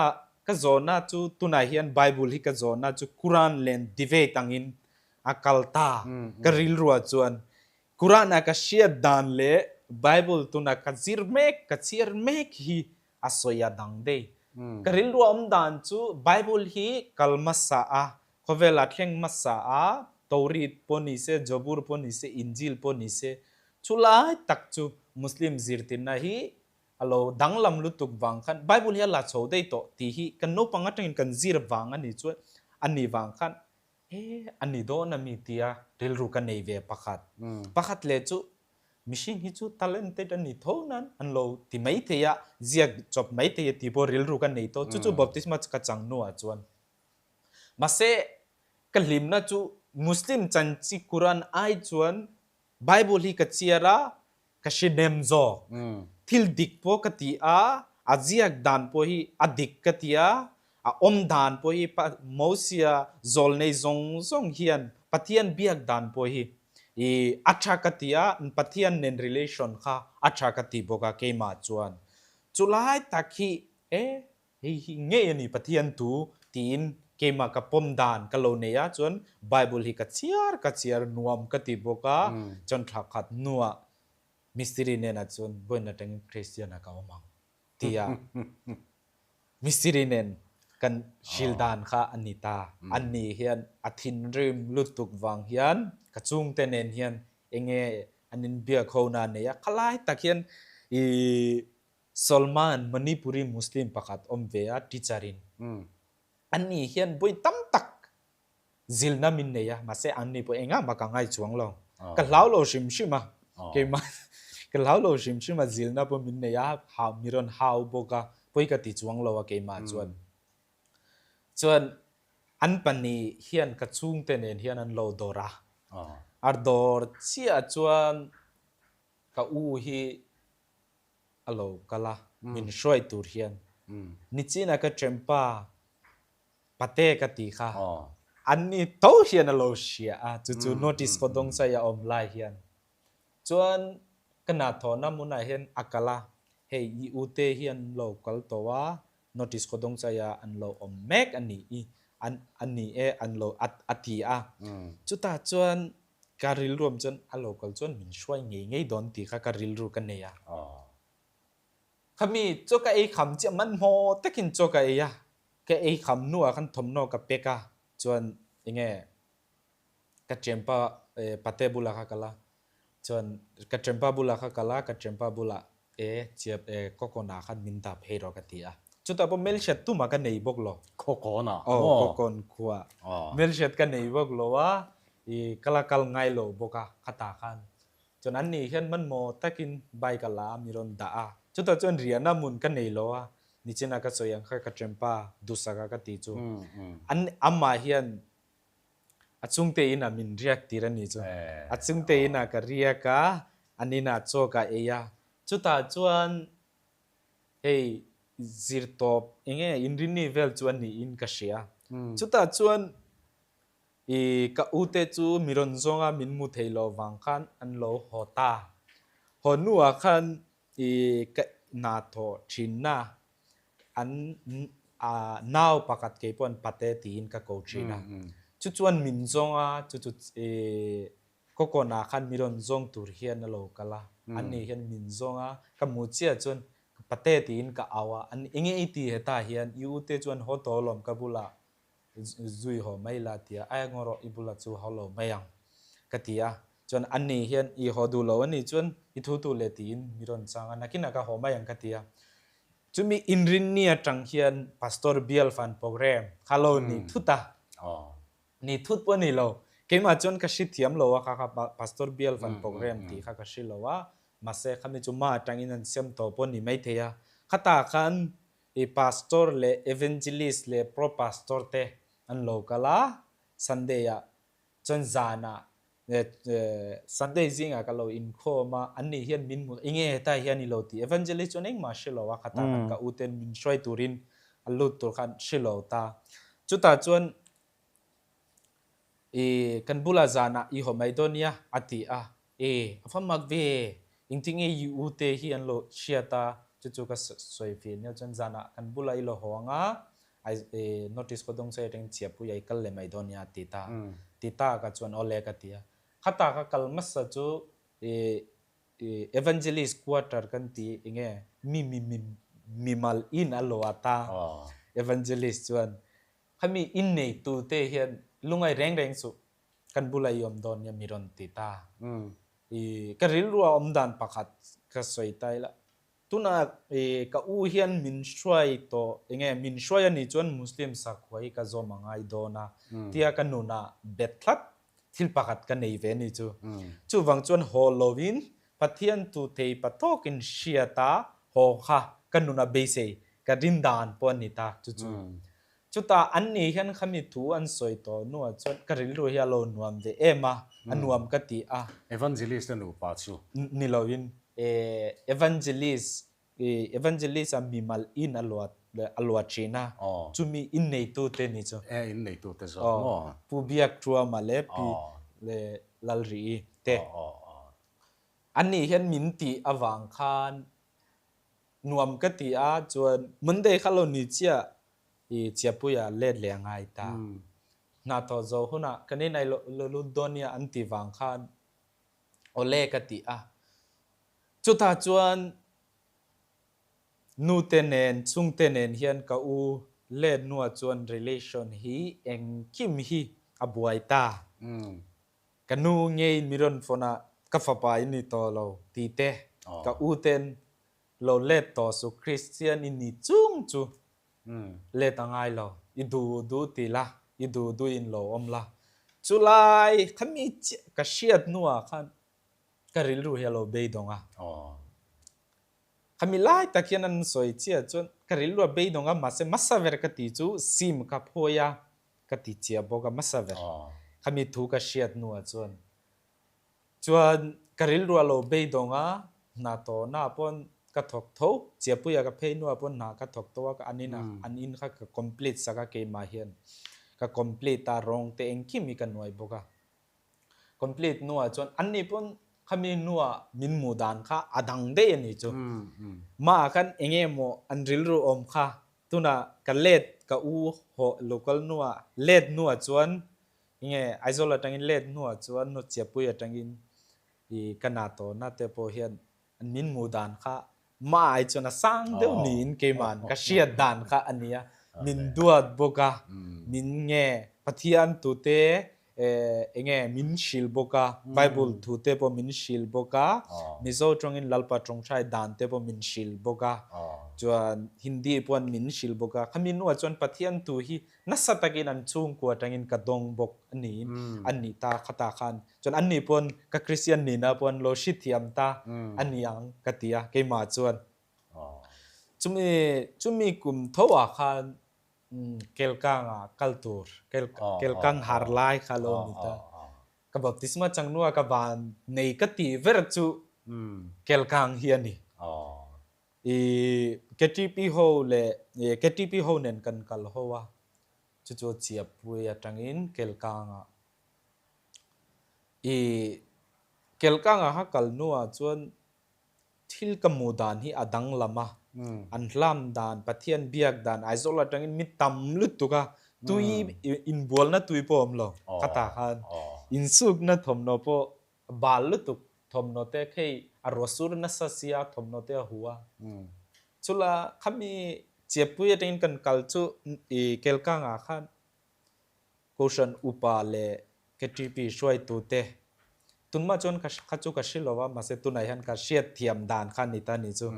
ka zawhna chu tunah hian Bible hi ka zawhna chu Quran len debate angin a kal ta ka rilruah chuan Quran a ka hriat dan leh Bible tuna ka zir mek ka chhiar mek hi a sawi a dang daih. Ka rilruah awm dan chu Bible hi kal hmasa a Khawvela thleng hmasa a Taurit pawh ni se, Jabur pawh ni se, Injil pawh ni se, chulai tak chu Muslim zirtirna hi a lo danglam lutuk vang khan Bible hi a la chho daih tawh tih hi kan naupang atangin kan zir vang a ni chuan a ni vang khan e a ni dawn a mi tia rilru ka nei ve pakhat. Pakhat leh chu mihring hi chu talented a ni tho nan an lo ti mai thei a, ziak chawp mai thei a tih pawh rilru ka nei tawh. Chu chu baptisma ka chang hnuah chuan Mahse, ka hlimna chu Muslim chanchi Quran ai chuan Bible hi ka chhiar a, ka hre nem zawk. Thil dik pawh ka ti a, a ziak dan pawh hi a dik ka ti a, a awm dan pawh hi Mosia zawlnei zawng zawng hian Pathian biak dan pawh hi a tha ka ti a, Pathian nen relation kha a tha ka ti bawk a keimah chuan. Chulai tak hi e Hei hi ngei a ni Pathian tu tiin keimah ka pawm dan ka lo nei a, chuan Bible hi ka chhiar ka chhiar nuam ka ti bawk a, chuan thla khat hnuah mistiri nenah chuan vawiin atangin Christian ah ka awm ang tia mistiri nen kan hril dan kha a ni ta. Anni hian a thinrim lutuk vang hian ka chhungte nen hian enge an inbiak ho na a nei a, khalai tak hian ih Salman, Manipuri Muslim pakhat awm ve a, teacher in. Anni hian vawi tam tak zilna min nei a, mahse anni pawh engah mah ka ngai chuang lo. Ka hlau lo hrim hrim a, keimah ka hlau lo hrim hrim a, zilna pawh min nei a, hau mi rawn hau bawk a, pawi ka ti chuang lo a keimah chuan. Chuan. An pahnih hian ka chhungte nen hian an lo dawr a. A dawr chiah chuan ka u hi a lo kal a, min hruai tur hian. Nichina ka ṭempa pate ka tih kha an ni tho hian a lo hria a, chu chu notice khaw dawng chai a awm lai hian. Chuan ka hnathawhna hmunah hian a kal a, hei i ute hi an lo kal tawh a, notice khaw dawng chai a an lo awm mek a nih i, an a ni e an lo a a ti a. Chutah chuan ka rilru awm chuan a lo kal chuan min hruai ngei ngei dawn tih kha ka rilru ka nei a. Khami chaw ka ei kham chiah hmanhmawh takin chaw ka ei a, ka ei kham hnuah khan thawmhnaw ka pack a, chuan enge ka ṭhianpa pate bulah kha kal a, chuan ka ṭhianpa bulah kha kal a, ka ṭhianpa bulah e chiap e kawkawnah khan min dah phei rawh ka ti a. Chutah pawh hmelhriat tumah ka nei bawk lo. Khawkawnah maw? Aw khawkawn khua. Hmelhriat ka nei bawk lo a, i ka la kal ngai lo bawk a khatah khan. Chuan an nih hian hmanhmawh takin bike a la a mi rawn dah a. Chutah chuan riahna hmun ka nei lo a, nichina ka sawi ang kha ka ṭhianpa duhsaka ka tih chu. An amah hian A chungte inah min riak tir a nih chu. A chungte inah ka riak a, an inah chaw ka ei a. Chutah chuan hei zirtawp eng nge inrinni vel chu a niin ka hria. Chutah chuan i ka ute chu mi rawn zawng a, min mu thei lo vang khan an lo haw ta. Haw hnuah khan i ka hna thawh thinna an nau pakhat kei pawh an pate tiin ka ko thin a. Chu chuan min zawng a, chu chu kawkawnah khan mi rawn zawng tur hian a lo kal a. An nih hian min zawng a, ka hmu chiah chuan pate tiin ka au a, an enge i ti hetah hian i ute chuan haw tawh alawm ka bulah zui haw mai la ti a, ai ngaw rawh i bulah chu haw lo mai ang ka ti a, chuan a ni hian i haw duh lo a nih chuan i thu tu leh tiin mi rawn chang a, nakinah ka haw mai ang ka ti a. Chumi inrinni atang hian Pastor Bial Fan Program kha lo ni thut a, ni thut pawh a ni lo, keimah chuan ka hre thiam lo a kha kha Pastor Bial Fan Program tih kha ka hre lo a, mahse khami chu ma atangin an siam tawh pawh a ni maithei a, khatah khan I pastor leh evangelist leh pro pastor te an lo kal a, Sunday ah chuan zanah Sunday zingah ka lo inkhawm a, an nih hian min hmu, enge hetah hian i lo ti, evangelist chuan engmah hre lo a, khatah khan ka u ten min hruai turin a lut tur khan hre lo ta. Chutah chuan I kan bulah zanah i haw mai dawn nia a ti a, E, a va mak ve, engtinge i u te hi an lo hriat a, chu chu ka sawi fir nia chuan zanah kan bulah i lo haw ang a, ai e notice khaw dawng sawi atangin chiahpui ah i kal leh mai dawn nia a ti ta. Ti ta ka chuan awle ka ti a. Khata ka kal hmasa chu e evangelist quarter kan ti enge mi mi mi mimal in a lo a ta evangelist chuan khami inneitu te hian lungai reng reng suh Kan bula i awm dawn nia mi rawn ti ta. I ka rilru a awm dan pakhat ka sawi ta ila. Tuna i ka u hian min hruai tawh enge min hruai a nih chuan Muslim sakhua hi ka zawm a ngai dawn a tia ka nunah bet tlat thil pakhat ka nei ve a nih chu. Chuvang chuan haw lovin Pathian tu thei pa tawkin hriat a haw kha ka nunah beisei ka rin dan pawh a ni ta chu chu. Chutah an ni hian khami thu an sawi tawh hnuah chuan ka rilru hi a lo nuam ve em a, a nuam ka ti a. Evangelist a nupa chu. Ni loin Evangelist, Evangelist a mimal in a luat a luat thin a, chumi inneitute ni chu. E, inneitute zawk maw? Pu Biakṭuama leh Pi Lalri'i te. An nih hian min tih avang khan Nuam ka ti a, chuan Monday kha lo ni chiah i Chiapuia let leh a ngai ta. Hna thawh zawh hunah kan inai lo lut dawn nia an ti vang khan awle ka ti a. Chutah chuan nute nen chhungte nen hian ka u let hnuah chuan relation hi engkim hi a buai ta. Ka nu ngei mi rawn phone a, ka fapa i ni tawh lo ti te, ka u ten lo let tawh su Christian i ni chung chu let a ngai lo, i duh duh ti la, i duh duh in lo awm la. Chulai khami chiah ka hriat hnuah khan ka rilru hi a lo beidawng a. Khami lai tak hian an sawi chiah chuan ka rilru a beidawng a, mahse hmasa ber ka tih chu sim ka phawi a. Ka ti chiah bawk a hmasa ber. Khami thu ka hriat hnuah chuan chuan ka rilru a lo beidawng a, hna tawhna ah pawn ka thawk tho, Chiahpuia ka phei hnuah pawn hna ka thawk tho a, an in an in kha ka complete sak a keimah hian ka complete a, rawng te engkim hi ka nuai bawk a. Complete hnuah chuan an ni pawn khami hnuah min hmuh dan kha a dang daih a ni chu. Mah khan eng emaw an rilru awm kha tunah ka let ka u haw local hnuah let hnuah chuan enge Aizawl atangin let hnuah chuan Nawchiapui atangin ih ka na tawhna te pawh hian Min hmuh dan kha mah ai chuan a sang deuh niin keima'n ka hriat dan kha a nia. Min duat bawk a, min nge Pathian tute enge min hrilh bawk a, Bible thute pawh min hrilh bawk a, Mizo tawngin Lalpa tawngtai dan te pawh min hrilh bawk a, chuan Hindi paw'n min hrilh bawk a. Khami hnuah chuan Pathian tu hi nasa takin an chhungkua atangin ka dawng bawk a niin a nih ta khatah khan. Chuan an nih pawn ka Christian nihna pawn lo hri thiam ta a ni ang ka ti a keimah chuan. Chumi chumi kum tho ah khan Kelkang ah kal tur Kelkang har lai kha lo ni ta. Ka baptisma chang hnuah ka van nei ka tih ber chu Kelkang hi a ni. I KTP ho leh KTP ho nen kan kal ho a, chu chu Chiapui atangin Kelkang ah I Kelkanga kha kal hnuah chuan thil ka hmuh dan hi a danglam a, an hlam dan, Pathian biak dan, Aizawl atangin mi tam lutuk a, tui inbualna tui pawh a awm lo khatah khan insukna thawmhnaw pawh a bal lutuk, thawmhnaw te khei a ruah sur nasa sia thawmhnaw te a hu a. Chula khami Chiapui atangin kan kal chu i Kelkanga khan Kohhran upa leh KTP hruaitute tunmah chuan ka kha chu ka hre lo a, mahse tunah hian ka hriat thiam dan kha a ni ta ni chu.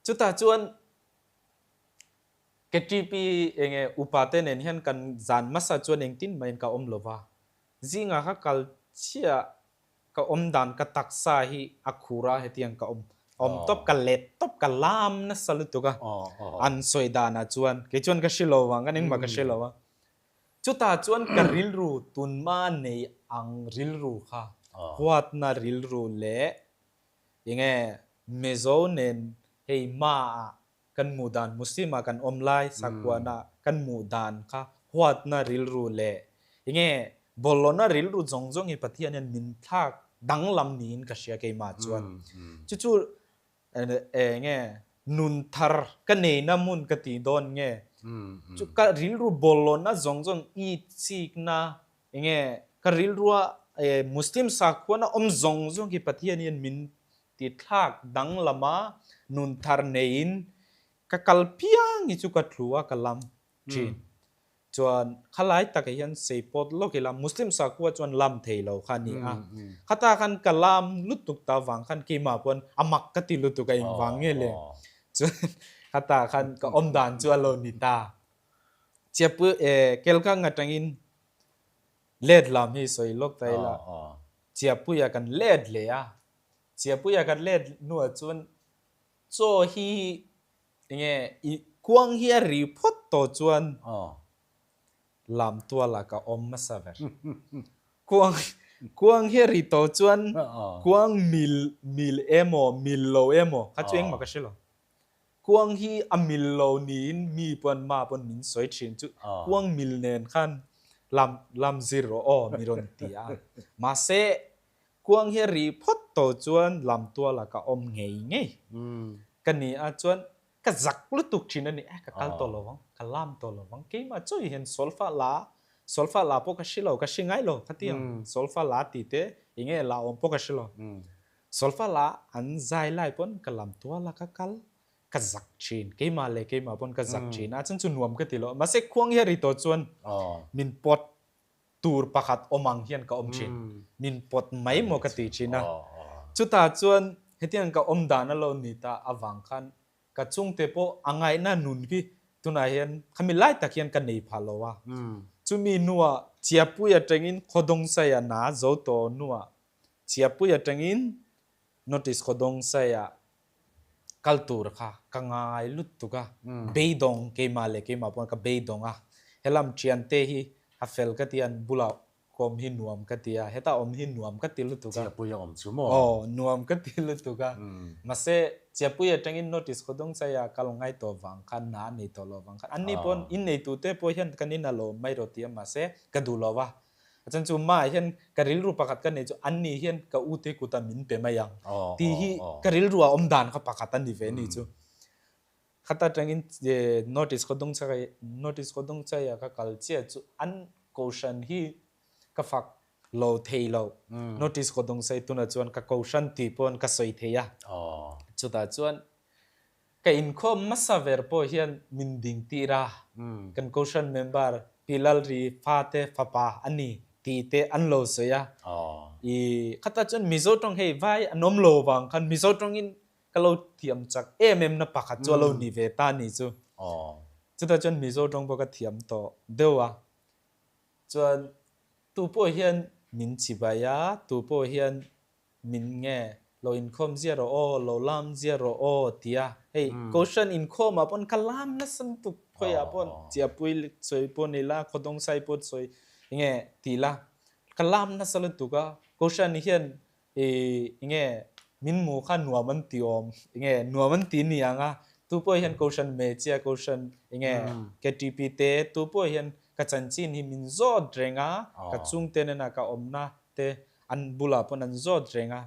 Chutah chuan KTP enge upa te nen hian kan zan hmasa chuan engtin mahin ka awm lo va, zingah kha kal chiah Ka awm dan ka taksa hi a khur a hetiang ka awm awm tawp ka let tawp ka lam nasa lutuk a an sawi dan ah chuan kei chuan ka hre lo vang kan engmah ka hre lo a chutah chuan ka rilru tunma nei ang rilru kha huatna rilru leh enge Mizo nen hei hma ah Kan hmuh dan Muslim ah kan awm lai sakhuana kan hmuh dan kha huatna rilru leh enge bawlhlawhna rilru zawng zawng hi Pathian hian min thlak danglam niin ka hria keimah chuan. Chu chu enge nun thar ka neina hmun ka tih dawn nge chu ka rilru bawlhlawhna zawng zawng itsikna enge ka rilrua Muslim sakhuana awm zawng zawng hi Pathian hian min Ti thlak danglama nun thar neiin ka kal piang hi chu ka tlu a ka lam thin. Chuan khalai takah hian sei pawt lawk ila Muslim sakhua chuan lam thei lo kha a ni a. Khata khan ka lam lutuk ta vang khan keimah pawn a mak ka ti lutuk a engvang nge le. Chuan khata khan ka awm dan chu a lo ni ta. Chiapui Kelkang atangin let lam hi sawi lawk ta ila Chiapuia kan let leh a. Chiapuia kan let hnuah chuan chaw hi enge i kuang hi a ri phawt tawh chuan lam tualah ka awm hmasa ber. Kuang kuang hi a ri tawh chuan kuang mil mil emaw mil lo emaw kha chu engmah ka hre lo. Kuang hi a mil lo niin mi pawn ma pawn min sawi thin chu kuang mil nen khan lam lam zir rawh aw mi rawn ti a. Mahse Kuang hi a ri phawt tawh chuan lam tualah ka awm ngei ngei. Ka ni a chuan ka zak lutuk thin a ni, eh ka kal tawh lo vang, ka lam tawh lo vang, keimah chawi hian solfa la, solfa la pawh ka hre lo, ka hre ngai lo ka ti ang, solfa la tih te enge la awm pawh ka hre lo. Solfa la an zai lai pawn ka lam tualah ka kal, ka zak thin, keimah leh keimah pawn ka zak thin a, chuan chu nuam ka ti lo. Mahse khuang hi a ri tawh chuan min pawt tur pakhat awm ang hian ka awm thin. Min pawt mai maw ka ti thin a. Chutah chuan hetiang ka awm dan a lo ni ta avang khan ka chungte pawh a ngaihna nun hi tunah hian khami lai tak hian ka nei phah lo a. Chumi hnuah Chiapui atangin Khawdawngsaia na zo tawh hnuah Chiapui atangin Notice Khawdawngsaia kal tur kha ka ngai lutuk a, beidawng keimah leh keimah pawh ka beidawng a, helam thiante hi A fel ka ti a, an bulah kawm hi nuam ka ti a, heta awm hi nuam ka ti lutuk a. Chiapui a awm chu maw? Aw, nuam ka ti lutuk a. Mahse, Chiapui atangin notice khaw dawng chai a kal ngai tawh vang khan, na a nei tawh lo vang khan, anni pawn inneitute pawh hian kan in a lo mai rawh ti a, mahse, ka duh lo va. A chuan chu mah hian ka rilru pakhat ka nei chu anni hian ka ute kuta min pe mai ang tih hi ka rilru a awm dan kha pakhat a ni ve ni chu. Khata tangin notice khaw dawng chai notice khaw dawng chai a ka kal chiah chu an kohhran hi ka fak lo thei lo. Notice khaw dawng chai tunah chuan ka kohhran tih pawn ka sawi thei a. Chutah chuan Ka inkhawm hmasa ver pawh hian min ding tir a, kan Kohhran member Pi Lalri fate fapa a ni tih te an lo sawi a. I khatah chuan Mizo tawng hei vai an awm lo vang khan Mizo tawngin ka lo thiam chak em em na pakhat chu a lo ni ve ta ni chu. Chutah chuan Mizo tawng pawh ka thiam tawh deuh a. Chuan tu pawh hian min chibai a, tu pawh hian Min nge, lo inkhawm zia rawh aw, lo lam zia rawh aw tia hei Kohhran inkhawmah pawn ka lam nasa lutuk khawiah pawn Chiapui sawi pawh ni la, Khawdawngsai pawh sawi nge ti la ka lam nasa lutuk a, Kohhran hian ih nge min hmu kha nuam an ti awm nge nuam an ti ni ang a, tu pawh hian Kohhran hmeichhia Kohhran nge KTP te tu pawh hian ka chanchin hi min zawt reng a, ka chhungte nena ka awmna te an bulah pawn an zawt reng a,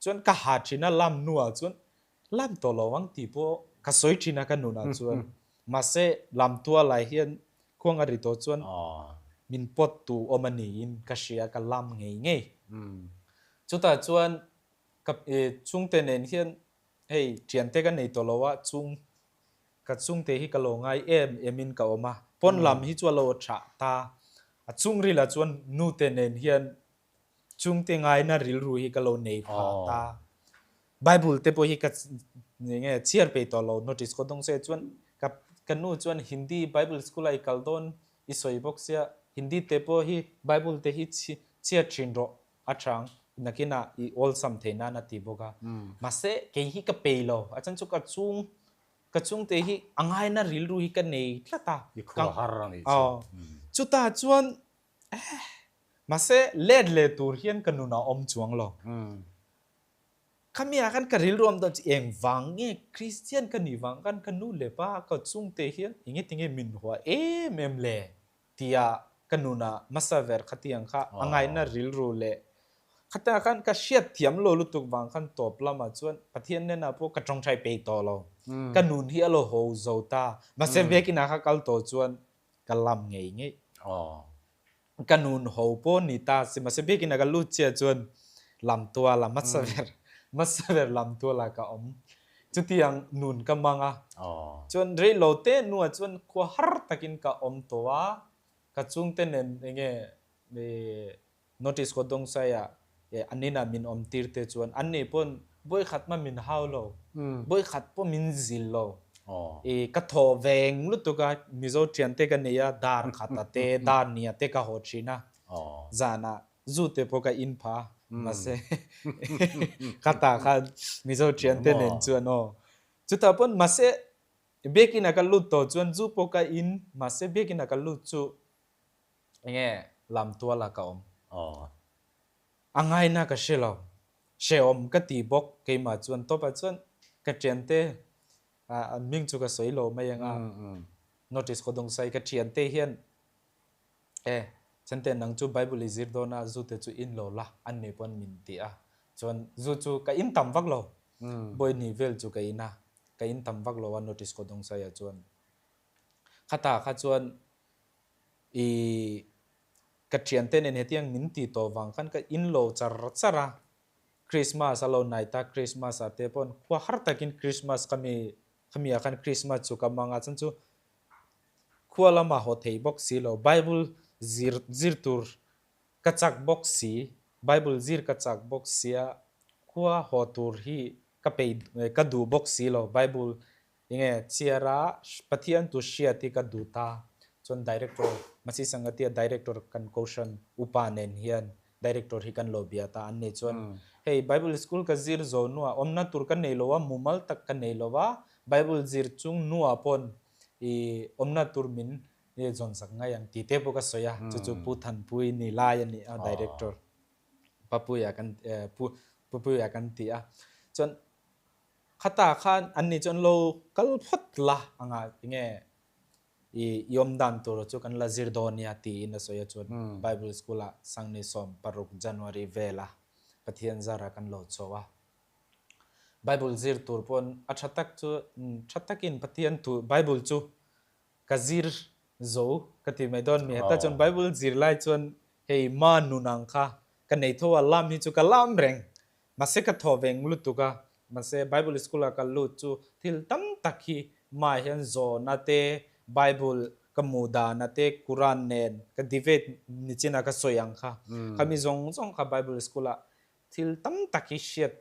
chuan ka ha thin a lam hnuah chuan lam tawh lo ang tih pawh ka sawi thin a ka nunah chuan mahse lam tualai hian khuang a ri tawh chuan min pawt tu awm a niin ka hria ka lam ngei ngei. Chutah chuan ka chhungte nen hian hei thiante ka nei tawh lo a chung ka chhungte hi ka lo ngai em em in ka awm a, pawn lam hi chu a lo thah ta a chhungril ah chuan nute nen hian Chungte ngaina rilru hi ka lo nei pha ta. Bible te pawh hi ka nge chhiar peih tawh lo notice ko dawng se chuan ka ka nu chuan Hindi Bible school a i kal dawn i sawi bawk sia Hindi te pawh hi Bible te hi chhiar thin rawh a chang nakinah i awlsam thei nan a ti bawk a. Mahse kei hi ka pei lo a chan chu ka chung ka chungte hi a ngaina rilru hi ka nei tlat a. I khua har a nih chu. Chutah chuan Mahse, let leh tur hian ka nun a awm chuang lo. Khami ah khan ka rilru awm dawn chu engvang nge Kristian ka nih vang khan ka nu leh pa ka chungte hian enge tinge min hua em em le tia ka nun ah hmasa ver khatiang kha a ngaihna rilru leh khatiang khan ka hriat thiam lo lutuk vang khan tawp lamah chuan Pathian hnenah pawh ka tawngtai peih tawh lo. Ka nun hi a lo ho zo ta. Mahse, biakinn ah kha kal tawh chuan ka lam ngei ngei. Ka nun ho pawh ni ta si mahse biakinn ah ka lut chiah chuan lam tual ah hmasa ber hmasa ber lam tual ah ka awm. Chutiang nun ka hmang a. Chuan rei lo te hnuah chuan khua har takin ka awm tawh a, ka chhungte nen enge Notice khaw dawng saia an inah min awm tir te chuan an nih pawn vawi khat mah min hau lo, vawi khat pawh min zil lo. I ka thaw veng lutuk a, Mizo thian te ka nei a, dar khat a te, dar nia te ka haw thin a, zanah zu te pawh ka in pha a, mahse khatah khan Mizo thian te nen chuan aw. Chutah pawn mahse biakinn ah ka lut tawh chuan zu pawh ka in, mahse biakinn ah ka lut chu Enge lam tuala ka awm? Aw. A ngaina ka hre lo. Hrehawm ka ti bawk keimah chuan tawpah chuan ka thiante an hming chu ka sawi lo mai ang a, notice khaw dawng sai ka thiante hian e chante nang chu Bible i zir dawn a zu te chu in lo la an ni pawn min ti a, chuan zu chu ka in tam vak lo, bawi hnih vel chu ka in a, ka in tam vak lo a notice khaw dawng sai ah chuan khatah kha chuan I ka thiante nen hetiang min ti tawh vang khan ka in lo char char a, Christmas a lo night a, Christmas ah te pawn khua har takin Christmas khami khami ah khan Christmas chu ka hmang a, chuan chu khua lamah haw thei bawk si lo, Bible zir zir tur ka chak bawk si, Bible zir ka chak bawk sia, khua haw tur hi ka pei ka duh bawk si lo, Bible Enge chhiara Pathian tu hriat hi ka duh ta. Chuan Director, Masi Sangatia Director kan Kohhran upa nen hian Director hi kan lo bia ta. An nei chuan hei Bible School ka zir zo hnuah awmna tur ka nei lo a, mumal tak ka nei lo a, Bible zir chung hnuah pawn i awmna tur min zawn sak ngai ang tih te pawh ka sawi a, chu chu Pu Thanpui ni lai a ni a, Director Papuia kan Pu Papuia kan ti a. Chuan khatah khan an ni chu an lo kal phawt la anga tinge i i awm dan tur chu kan la zir dawn nia tiin a sawi a chuan Bible School ah Sangni 16 January vela Pathian zara kan lo chho a. Bible zir tur pawn a tha tak chu tha takin Pathian thu Bible chu ka zir zo ka ti mai dawn mi heta chuan Bible zir lai chuan hei ma nun ang kha ka nei tho a lam hi chu ka lam reng mahse ka thaw veng lutuk a mahse Bible school ah ka lut chu thil tam tak hi ma hian zawhna te Bible ka hmuh dana te Quran nen ka debate nichin a ka sawi ang kha khami zawng zawng kha Bible school ah Thil tam tak hi hriat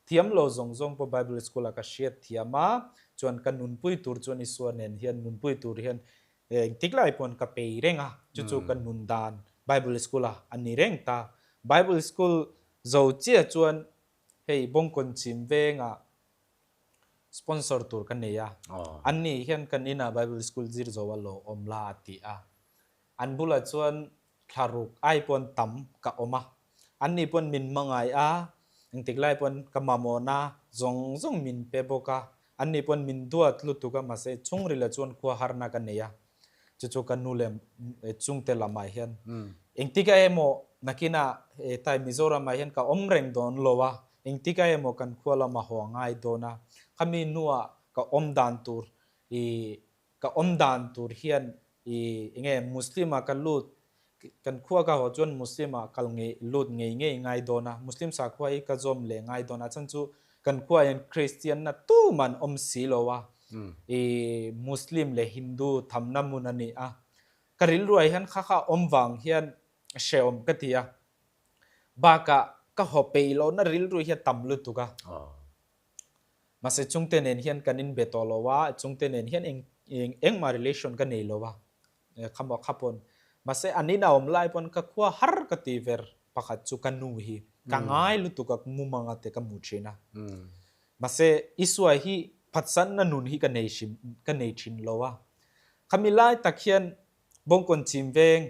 thiam lo zawng zawng pawh Bible School ah ka hriat thiam a, chuan ka nunpui tur chuan Isua nen hian nunpui tur hian engtik lai pawn ka pei reng a, chu chu ka nun dan Bible School ah a ni reng ta. Bible School zo chiah chuan hei Bawngkawn chhim vengah sponsor tur ka nei a, an ni hian kan inah Bible School zir zo a lo awm la a ti a, an bulah chuan Thla ruk ai pawn tam ka awm a, anni pawn min hmangaih a, engtik lai pawn ka mamawhna zawng zawng min pe bawk a, anni pawn min duat lutuk a, mahse chhungrila chuan khua harna ka nei a, chu chu ka nu leh chungte lamah hian engtika emaw nakinah hetai Mizoramah hian ka awm reng dawn lo a, engtika emaw kan khua lamah haw a ngai dawn a, khami hnuah ka awm dan tur i Ka awm dan tur hian i enge Muslim ah ka lut kan khua ka haw chuan Muslim ah kal ngei lut ngei ngei ngai dawn a, Muslim sakhua hi ka zawm leh ngai dawn a chhan chu kan khua hian Christian na tuman awm si lo a, i Muslim leh Hindu thamna hmun a ni a, ka rilruah hian kha kha awm vang hian hrehawm ka ti a, bakah ka haw peih lohna rilru hi a tam lutuk a. Mahse chungte nen hian kan inbe tawh lo a, chungte nen hian eng eng engmah relation ka nei lo a, kha maw kha pawn. Mahse an in a awm lai pawn ka khua har ka ti ver pakhat chu ka nu hi ka ngai lutuk a mumanga te ka hmu thin a. Mahse Isua hi phatsanna nun hi ka nei hrim ka nei thin lo a. Khami lai tak hian Bawngkawn chim veng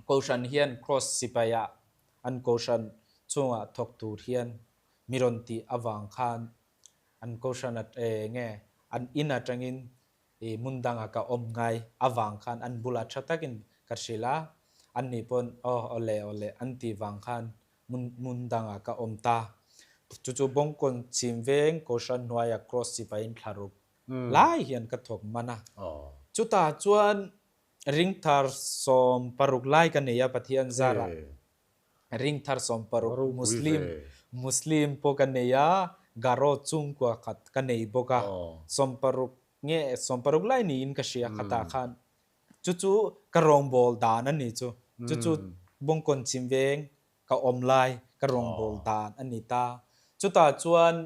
Kohhran hian Kraws sipaiah an Kohhran chungah thawk tur hian mi rawn tih avang khan an Kohhran at nge an in atangin i hmun dangah ka awm ngai avang khan an bulah tha takin ka hrilh a, an nih pawn aw awle awle an tih vang khan hmun hmun dangah ka awm ta. Chu chu Bawngkawn chhim veng Kohhran hnuaiah Kraws sipaiin thla ruk lai hian ka thawk man a. Chutah chuan Ringthar 16 lai ka nei a Pathian zarah. Ringthar 16 Muslim Muslim pawh ka nei a, Garo chungkua khat ka nei bawk a. 60 nge 60 lai niin ka hria khatah khan. Chu chu ka rawngbâwl dan a ni chu. Chu chu Bawngkawn chhim veng ka awm lai ka rawngbâwl dan a ni ta. Chutah chuan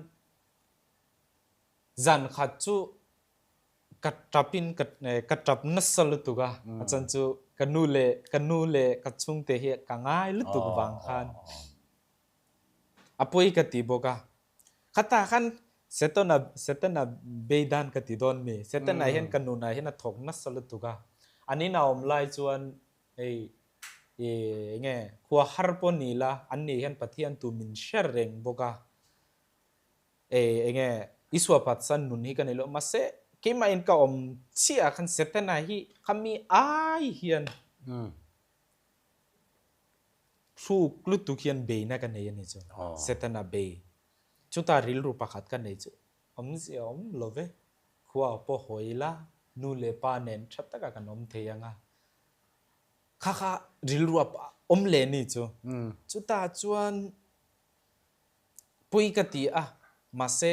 zan khat chu Ka tap in ka ka tap nasa lutuk a, a chan chu ka nu leh ka nu leh ka chhungte hi ka ngai lutuk vang khan a pawi ka ti bawk a. Khatah khan Setana Setana beidan ka ti dawn mi, Setana hian ka nunah hian a thawk nasa lutuk a, an in a awm lai chuan hei i enge khua har pawh ni la an nih hian Pathian tu min hre reng bawk a. E enge Isua Pathian nun hi ka nei lo mahse keimah in ka awm chiah ah khan Setana hi khami ai hian thluk lutuk hian beina ka nei a ni chu Setana bei chutah rilru pakhat ka nei chu awmzia awm lo ve khua pawh hawi ila nu leh pa nen tha taka kan awm thei anga kha kha rilru a awm leh ni chu chutah chuan Pui ka ti a, mahse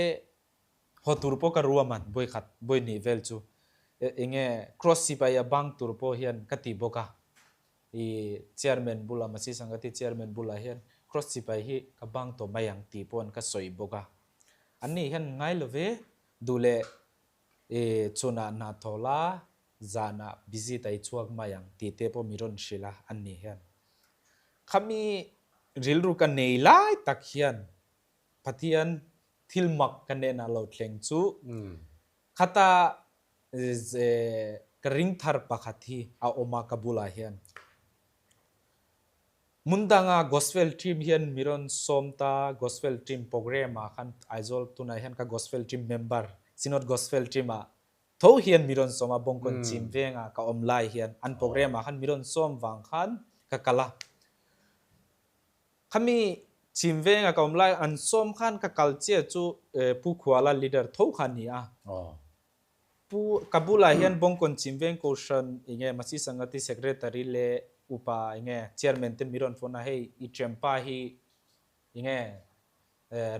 haw tur pawh ka ruahman bawi khat, bawi hnih vel chu. Enge cross sipai a bang tur pawh hian ka ti bawk a, i chairman bulah Masi Sangati chairman bulah hian cross sipai hi ka bang tawh mai ang tih pawh ka sawi bawk a. An nih hian ngai lo ve, duh leh i chhunah hna thaw la, zanah busy ta i chhuak mai ang tih te pawh mi rawn hrilh a an nih hian. Khami rilru ka nei lai tak hian Pathian thil mak ka hnenah lo thleng chu khata Ka ring thar pakhat hi a awm a ka bulah hian. Hmun danga Gospel team hian mi rawn sawm ta, Gospel team program ah khan Aizawl tunah hian ka Gospel team member Synod Gospel team ah tho hian mi rawn sawm a, Bawngkawn chim vengah ka awm lai hian an program ah khan mi rawn sawm vang khan ka kal a. Khami chim vengah ka awm lai an sawm khan ka kal chiah chu Pu Khuala leader tho kha a ni a. Pu ka bulah hian Bawngkawn Chimveng Kohhran enge Masi Sangati Secretary leh upa enge Chairman te mi rawn phone a, hei i Trempa hi enge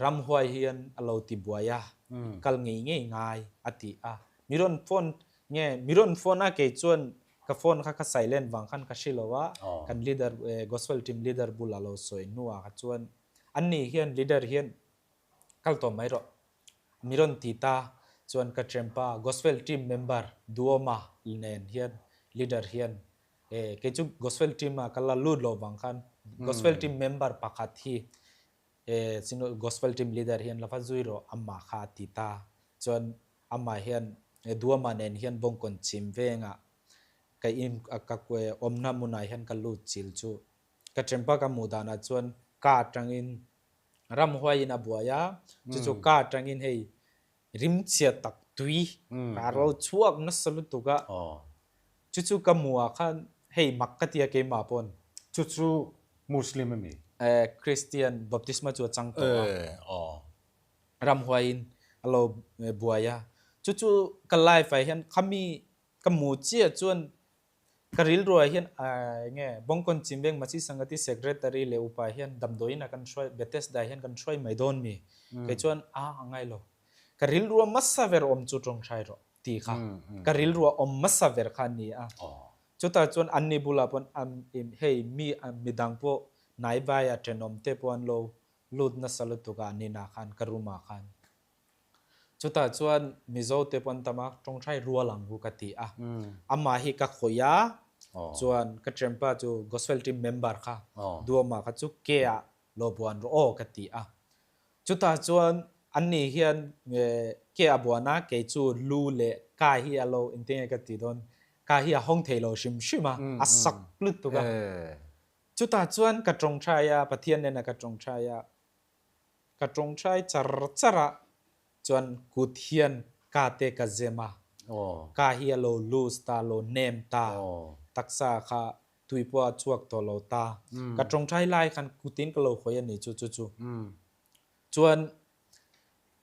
ramhuai hian a lo ti buai a, i kal ngei ngei ngai a ti a. Mi rawn phone nge mi rawn phone a kei chuan ka phone kha ka silent vang khan ka hre lo a, kan leader Gospel team leader bulah lo sawi hnuah kha chuan anni hian leader hian kal tawh mai rawh. Mi rawn ti ta chuan ka Trempa Gospel team member Duoma nen hian leader hian eh kei chu Gospel team ah ka la lut loh vang khan Gospel team member pakhat hi eh Gospel team leader hian la va zui rawh amah kha a ti ta chuan amah hian Duoma nen hian Bawngkawn chhim vengah ka in ka awmna hmunah hian ka lut chil chu ka Trempa ka hmuh danah chuan ka atangin Ramhuaiin a buai a, chu chu ka atangin hei rimchhia tak tui ka ro chhuak nasa lutuk a, chu chu ka hmuh ah khan hei mak ka ti a keimah pawn. Chu chu Muslim a mi? Christian baptisma chu a chang tawh a, ramhuaiin a lo buai a, chu chu ka life ah hian khami ka hmuh chiah chuan Ka rilruah hian eng nge Bawngkawn Chimveng Masi Sangati Secretary leh upa hian damdawiin ah kan hruai Bethesda hian kan hruai mai dawn mi? Kei chuan a a ngai lo. Ka rilrua hmasa ber awm chu tawngtai rawh tih kha ka rilrua awm hmasa ber kha a ni a. Chutah chuan anni bulah pawn hei mi midang pawh hnaivaia thenawm te pawh an lo lut nasa lutuk a an inah khan ka room ah khan. Chutah chuan Mizo te pawn tam a, tawngtai rual ang hu ka ti a. Amah hi ka khawih a, chuan ka Trempa chu Gospel team member kha Duama kha chu ke ah lo buan rawh aw ka ti a. Chutah chuan anni hian ke a buan a, kei chu lu leh ka hi a lo engtin nge ka ti dawn, ka hi a hawng thei lo hrim hrim a, a sak lutuk a. Chutah chuan ka tawngtai a, Pathian nena ka tawngtai a. Ka tawngtai char char a, chuan kut hian ka te ka zem a, ka hi a lo loose ta, a lo nem ta, taksa kha tui pawh a chhuak tawh lo ta. Ka tawngtai lai khan kutin ka lo hawi a ni chu chu chu. Chuan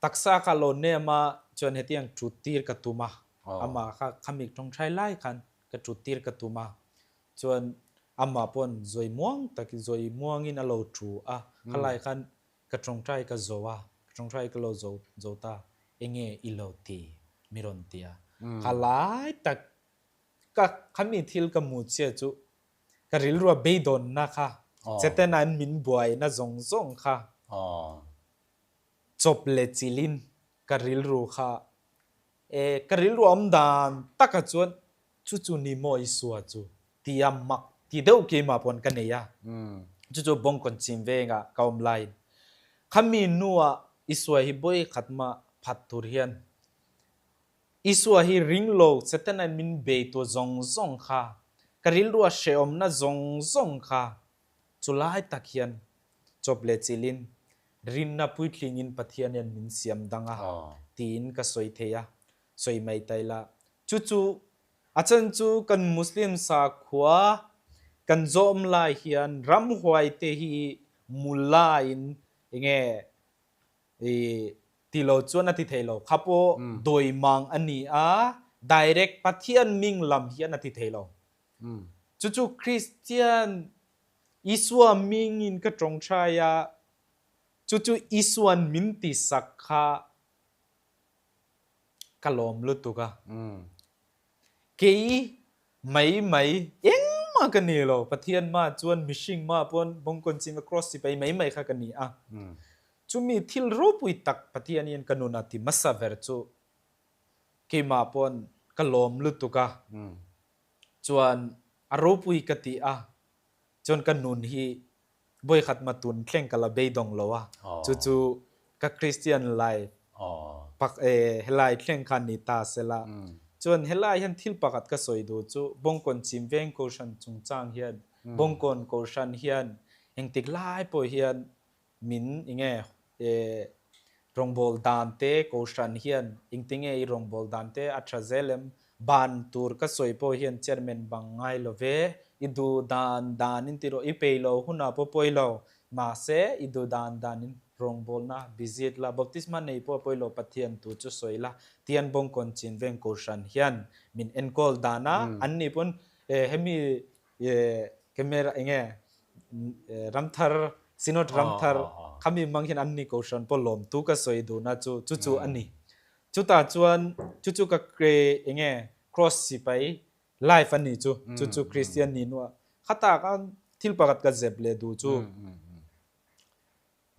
taksa kha a lo nem a, chuan hetiang thut tir ka tum a, amah kha khami tawngtai lai khan ka thut tir ka tum a, Chuan amah pawn zawi muang takin zawi muangin a lo thu a, khalai khan ka tawngtai ka zo a, ka tawngtai ka lo zo zo ta, enge i lo ti mi rawn ti a. Khalai tak ka khami thil ka hmuh chiah chu ka rilrua beidawnna kha Chetena in min buaina zawng zawng kha chawp leh chilhin ka rilru kha e ka rilru awm dan taka chuan Chu chu ni maw Isua chu? Tia mak ti deuh keimah pawn ka nei a. Chu chu Bawngkawn chim vengah ka awm laiin khami hnuah Isua hi bawi khat mah phat tur hian Isua hi ring lo Setana min bei tu zawng zawng kha ka rilrua hrehawmna zawng zawng kha chu lai tak hian chawp leh chilhin rinna puitlingin Pathian hian min siam dang a tiin ka sawi thei a, sawi mai ta ila. Chu chu a chan chu kan Muslim sakhua kan zawm lai hian ramhuai te hi mullah in enge i ti lo chuan a ti thei lo. Kha pawh dawi mang a ni a, direct Pathian ming lam hian a ti thei lo. Chu chu Christian Isua ming in ka tawngtai a, chu chu Isuan min ti sak kha Ka lawm lutuk a. Kei mai mai engmah ka ni lo. Pathian mah chuan mihring mah pawn Bawngkawn chim a cross sipai mai mai kha ka ni a. Chumi thil ropui tak Pathian hian ka nunah ti hmasa ber chu keimah pawn ka lawm lutuk a. Chuan a ropui ka ti a. Chuan ka nun hi Vawikhat ma tun thleng ka la beidawng lo a, chu chu ka Christian life pak e helai thleng kha ni ta sela. Chuan helai hian thil pakhat ka sawi duh chu Bawngkawn Chimveng Kohhran chungchang hian Bawngkawn Kohhran hian engtik lai pawh hian min enge rawngbâwl dan te Kohhran hian engtinge i rawngbâwl dan te a tha zel em? Ban tur ka sawi pawh hian chairman bang ngai lo ve, i duh dan danin ti rawh, i pei lo hunah pawh pawi lo, mahse i duh dan danin rawngbawlna visit la, baptisma nei pawh a pawi lo, Pathian tu chu sawi la, tian Bawngkawn Chinveng Kohhran hian min enkawl dan a, an ni pawn hemi camera enge Ramthar Synod Ramthar khami hmang hian an ni Kohhran pawh lawmtu ka sawi duhna chu chu chu a ni. Chutah chuan chu chu ka enge Cross sipai life a ni chu, chu chu Kristian ni nuah khatah khan thil pakhat ka zep leh duh chu.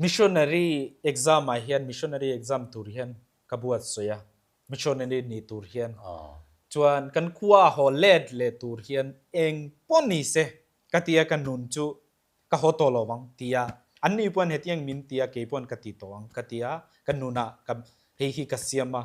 Missionary exam ah hian missionary exam tur hian ka buatsawi a, missionary ni tur hian. Chuan kan khua a haw let leh tur hian eng pawh ni se ka ti a ka nun chu ka haw tawh lo vang ti a, an ni pawn hetiang min ti a kei pawn ka ti tawh ang ka ti a, ka nunah ka hei hi ka siam a.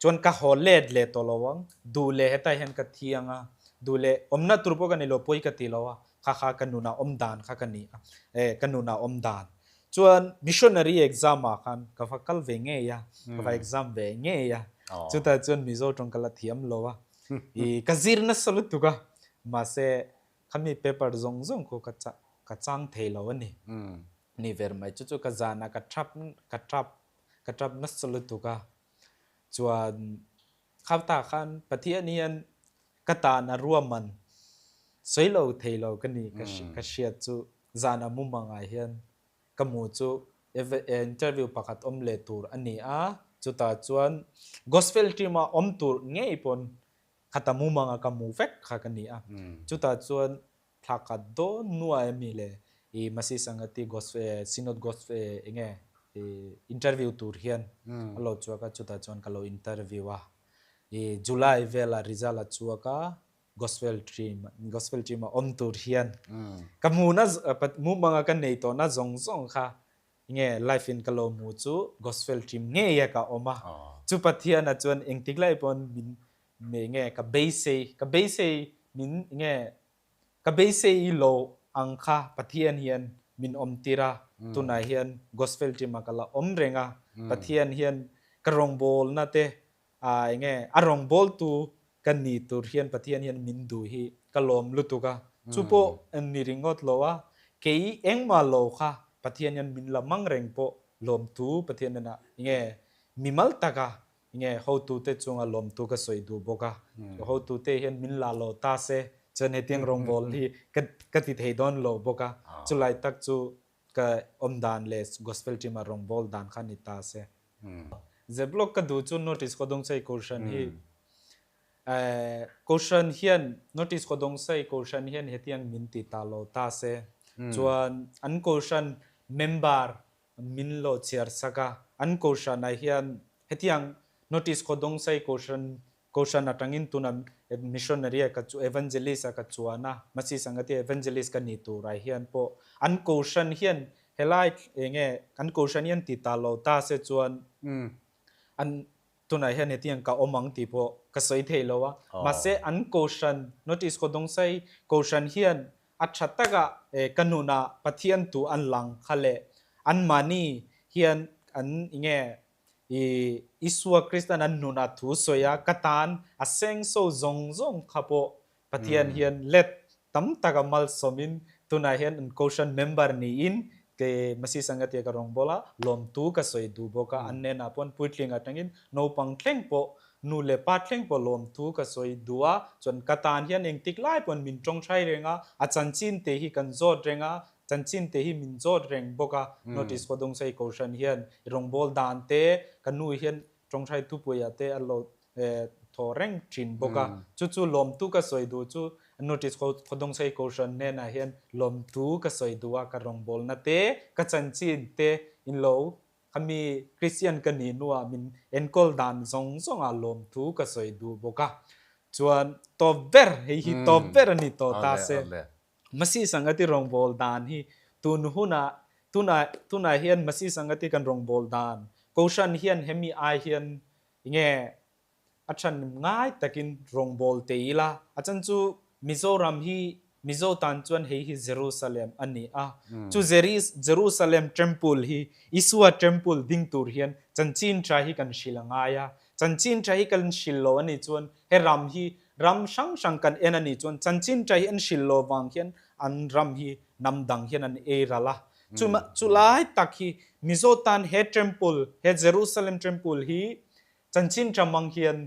Chuan ka haw let leh tawh lo ang, duh leh hetah hian ka thi ang a, duh leh awmna tur pawh ka ni lo, pawi ka ti lo a, kha kha ka nunah awm dan kha ka ni a, eh ka nunah awm dan. Chuan missionary exam ah khan ka va kal ve ngei a, ka va exam ve ngei a, chutah chuan Mizo tawng ka la thiam lo a, ih ka zir nasa lutuk a, mahse khami paper zawng zawng khu ka ka chang thei lo a ni, ni ver mai chu chu ka zanah ka thap ka thap ka tap nasa lutuk a, chuan khatah khan Pathian hian ka tan a ruahman sawi lo thei lo ka ni ka hriat chu zan a mumangah hian ka hmu chu interview pakhat awm leh tur a ni a, chutah chuan gospel team a awm tur ngei pawn khata mumanga ka hmu vek kha ka ni a, chutah chuan Thla khat dawn nuai a mi le i Masi Sangati Gospel Synod Gospel enge i interview tur hian a lo chhuak a chutah chuan ka lo interview a i July velah result a chhuak a Gospel team Gospel team a awm tur hian ka hmuhna mumanga ka nei tawhna zawng zawng kha nge life in ka lo hmu chu Gospel team ngei a ka awm a chu Pathian a chuan engtik lai pawn min Me nge ka beisei, ka beisei min nge ka beisei lo ang kha Pathian hian min awm tir a, tunah hian Gospel team ah ka la awm reng a, Pathian hian ka rawngbawlna te ah enge a rawngbawltu ka ni tur hian Pathian hian min duh hi ka lawm lutuk a, chu pawh ni ringawt lo a, kei engmah lo kha Pathian hian min la mang reng pawh lawmtu Pathian hnenah nge mimal taka Nge hotute chunga lawmtu ka sawi duh bawk a, hotute hian min la lo ta se chuan hetiang rawngbâwl hi ka ka ti thei dawn lo bawk a, chulai tak chu ka awm dan leh gospel team a rawngbâwl dan kha ni ta se. Zeblok ka duh chu notice khaw dawng sai Kohhran hi Kohhran hian notice khaw dawng sai Kohhran hian hetiang min ti ta lo ta se chuan an Kohhran member Min lo chhiar sak a, an Kohhranah hian hetiang notice khaw dawngsai Kohhran Kohhran atangin tuna missionary a ka chu evangelist a ka chuan a, Masi Sangati evangelist ka ni turah hian pawh an Kohhran hian helai enge an Kohhran hian ti ta lo ta se chuan an tunah hian hetiang ka awm ang tih pawh ka sawi thei lo a, mahse an Kohhran notice khaw dawngsai Kohhran hian A tha taka ka nunah Pathian tu an lang kha leh anmahni hian an nge i Isua Kristan an nunah thu sawi a ka tan a sengso zawng zawng kha pawh Pathian hian let tam taka malsawmin tunah hian an Kohhran member niin ke Masi Sangatia ka rawngbâwl a lawmtu ka sawi duh bawk a an hnenah paw'n puitling atangin naupang thleng pawh Nu leh pa thleng pawh lawmthu ka sawi duh a, chuan ka tan hian engtik lai pawn min tawngthai reng a, a chanchin te hi kan zawt reng a, chanchin te hi min zawt reng bawk a, Notice Khawdungsei Kohhran hian i rawngbâwl dan te, ka nu hian tawngthai thupuiah te a lo thaw reng thin bawk a, chu chu lawmthu ka sawi duh chu Notice Khawdungsei Kohhran hnenah hian lawmthu ka sawi duh a, ka rawngbâwlna te, ka chanchin te in lo Khami Christian ka nih hnuah min enkawl dan zawng zawngah lawmthu ka sawi duh bawk a. Chuan tawp ber, hei hi tawp ber a ni tawh ta se. Masi Sangati rawngbâwl dan hi tun hunah, tunah, tunah hian Masi Sangati kan rawngbâwl dan, Kohhran hian hemi ai hian enge? a than ngai takin rawngbâwl thei ila. A chan chu Mizoram hi Mizo tan chuan hei hi Jerusalem a ni a. Chu Jerusalem Temple hi Isua Temple ding tur hian chanchin tha hi kan hrilh a ngai a. Chanchin tha hi kan hrilh lo a nih chuan he ram hi ram hrang hrang kan en a nih chuan chanchin tha hi an hrilh lo vang hian an ram hi hnam dang hian an ei ral a. Chu chu lai tak hi Mizo tan he Temple he Jerusalem Temple hi chanchin tha mang hian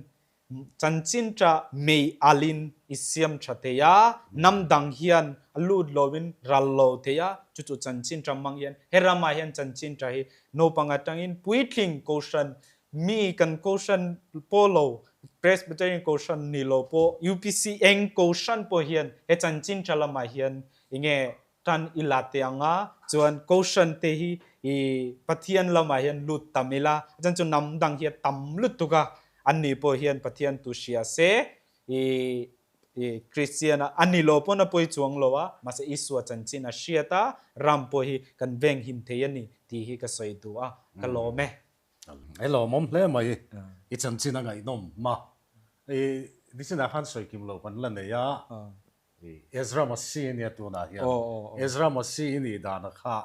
Chanchin tha mei alin i siam tha thei a, hnam dang hian a lut loin ral lo thei a, chu chu chanchin tha hmang hian he ramah hian chanchin tha hi naupang atangin puitling kohhran mi kan kohhran pawh lo Presbyterian kohhran ni lo pawh UPC eng kohhran pawh hian he chanchin tha lamah hian enge tan i la teh ang a, chuan kohhran te hi i Pathian lamah hian lut tam ila, a chan chu hnam dang hi a tam lutuk a, an ni pawh hian Pathian tu hria se i i Kristian a, a ni lo pawn a pawi chuang lo a, mahse Isua chanchin a hriat a, ram pawh hi kan veng him thei a ni tih hi ka sawi duh a, ka lawm e. I lawmawm hle mai, i chanchin a ngaihnawm ma. I nichinah khan sawi kim lo kan la nei a, Ezra Masih ania tunah hian Ezra Masih i nih dana kha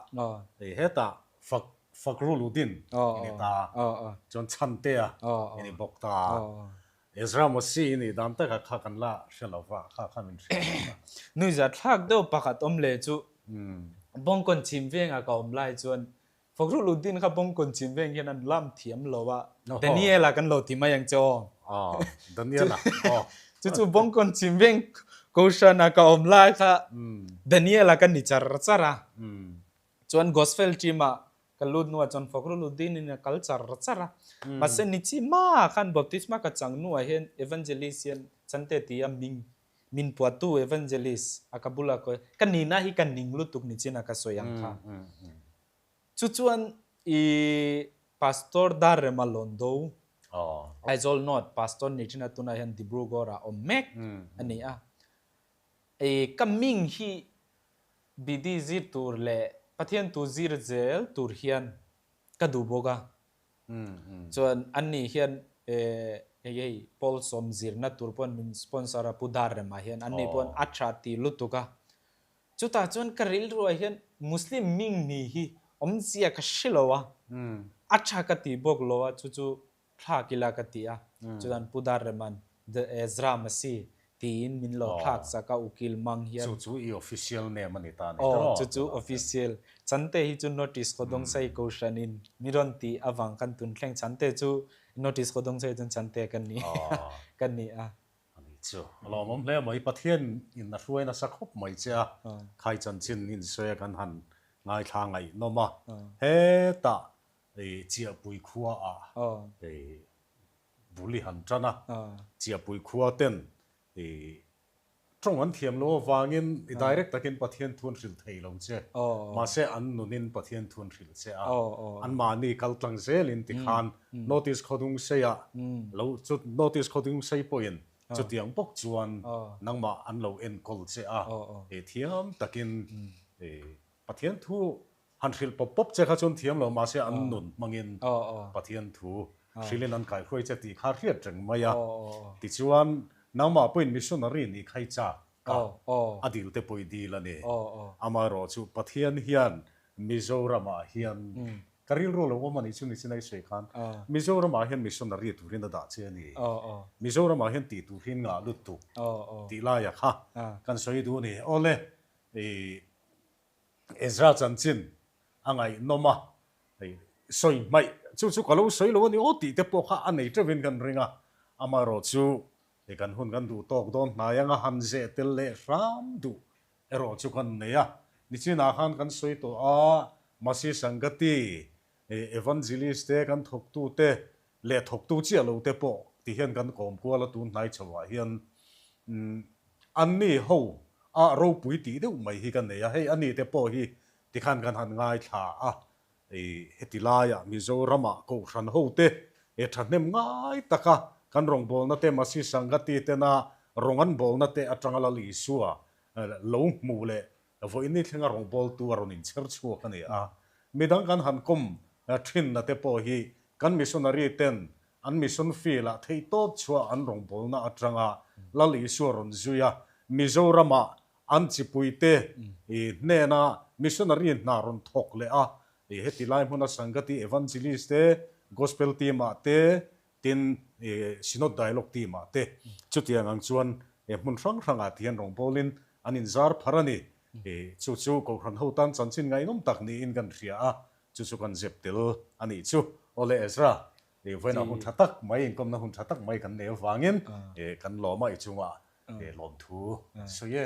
hetah fak Fakruluddin i ni ta chuan Chhantea i ni bawk ta. Ezra Masih i nih dan taka kha kan la hre lo va kha kha min hriat lo va. Nuihzat thlak deuh pakhat awm leh chu Bawngkawn chhim vengah ka awm lai chuan Fakruluddin kha Bawngkawn chhim veng hian an lam thiam lo a, Daniela kan lo ti mai ang che aw. Daniela aw. Chu chu Bawngkawn chhim veng Kohhrana ka awm lai kha Daniela ka ni char char a. Chuan Gospel team ah ka lut hnuah chuan Fakruluddin in a kal char char a. Mahse nichi ma khan baptisma ka chang hnuah hian Evangelist hian Chante tia ming min puatu Evangelist a ka bulah ka ka nihna hi ka ning lutuk nichin a ka sawi ang kha. Chu chuan i Pastor Darrema Londo, Aizawl North Pastor ni thin a tunah hian Dibrugarh ah awm mek a ni a. I ka ming hi BD zir tur leh Pathian tu zir zel tur hian ka duh bawk a. Chuan anni hian hei hei Paul sawm zirna tur pawn min sponsor a Pu Darrema hian anni pawn a tha ti lutuk a. Chutah chuan ka rilruah hian Muslim ming ni hi awmzia ka hre lo a, a tha ka ti bawk lo a, chu chu thlak ila ka ti a. Chuan Pu Darreman The Ezra Masih tiin min lo thlak chak a, ukil mang hian. Chu chu i official name a ni ta a ni tawh. Aw, chu chu official. Chante hi chu notice khaw dawng sai kohhranin mi rawn tih avang khan tun thleng Chante chu notice khaw dawng sai chuan Chante ka ni ka ni a. A ni chu a lawmawm hle mai. Pathian in a hruai nasa khawp mai che a, khai chanchin insawi a kan han ngaithla ngaihnawm a. Hetah Chiahpui khua ah bul i han tan a, Chiahpui khua ten tawng an thiam lo avangin i direct takin Pathian thu an hrilh thei lo che, mahse an nunin Pathian thu an hrilh che a, anmahni kal tlang zelin tikhan Notice khawdung seiah lo chu Notice khawdung sei pawhin chutiang bawk chuan nangmah an lo enkawl che a, thiam takin Pathian thu Han hrilh pawp pawp che kha chuan thiam lo mahse an nun hmangin Pathian thu hrilhin an kaihruai che tih kha hriat reng mai a. Tichuan nangmah pawhin missionary nih kha i chak a, a dil te pawh i dil a ni. Amaherawh chu Pathian hian Mizoramah hian ka rilru lo awm a nih chu nichin a i sawi khan Mizoramah hian missionary turin a dah che a ni. Mizoramah hian tih tur hi ngah lutuk tih laia kha kan sawi duh a ni. Awle i Ezra chanchin a ngaihnawm a, hei sawi hmaih chu chu ka lo sawi lo a ni aw tih te pawh kha a nei teuhin kan ring a, amaherawh chu hei kan hun kan duh tawk dawn hnai anga han zeh tel leh hram duh erawh chu kan nei a, nichinah khan kan sawi tawh a, Masi Sangati, Evangelist te kan thawktu te leh thawktu chiah lo te pawh ti hian kan kawm kual a tun hnai chho ah hian anni ho a ropui tih deuh mai hi ka nei a, hei ani te pawh hi tikhan kan han ngaithla a, heti laiah Mizoram ah Kohhran ho te he thahnem ngai taka kan rawngbawlna te Masi Sangati tena rawng an bawlna te atanga Lal Isua lo hmuh leh Vawiin thlenga rawngbawltu a rawn inchher chhuak a ni a, midang kan han kawm thinna te pawh hi kan missionary ten an mission field-ah theihtawp chhuah an rawngbawlna atanga Lal Isua rawn zui a, Mizoramah an chipuite hnena missionary hna rawn thawk leh a, heti lai hmuna Sangati Evangelist te, Gospel team-ah te, tin Synod Dialogue team-ah te chutiang ang chuan hmun hrang hrangah ti hian rawngbawlin an inzar phar a ni. Chu chu Kohhran ho tan chanchin ngaihnawm tak niin kan hria a, chu chu kan zep tel a nih chu. Awle Ezra, vawiinah hun tha tak mai, inkawmna hun tha tak mai kan nei avangin kan lawm a, i chungah lawmthu kan sawi e.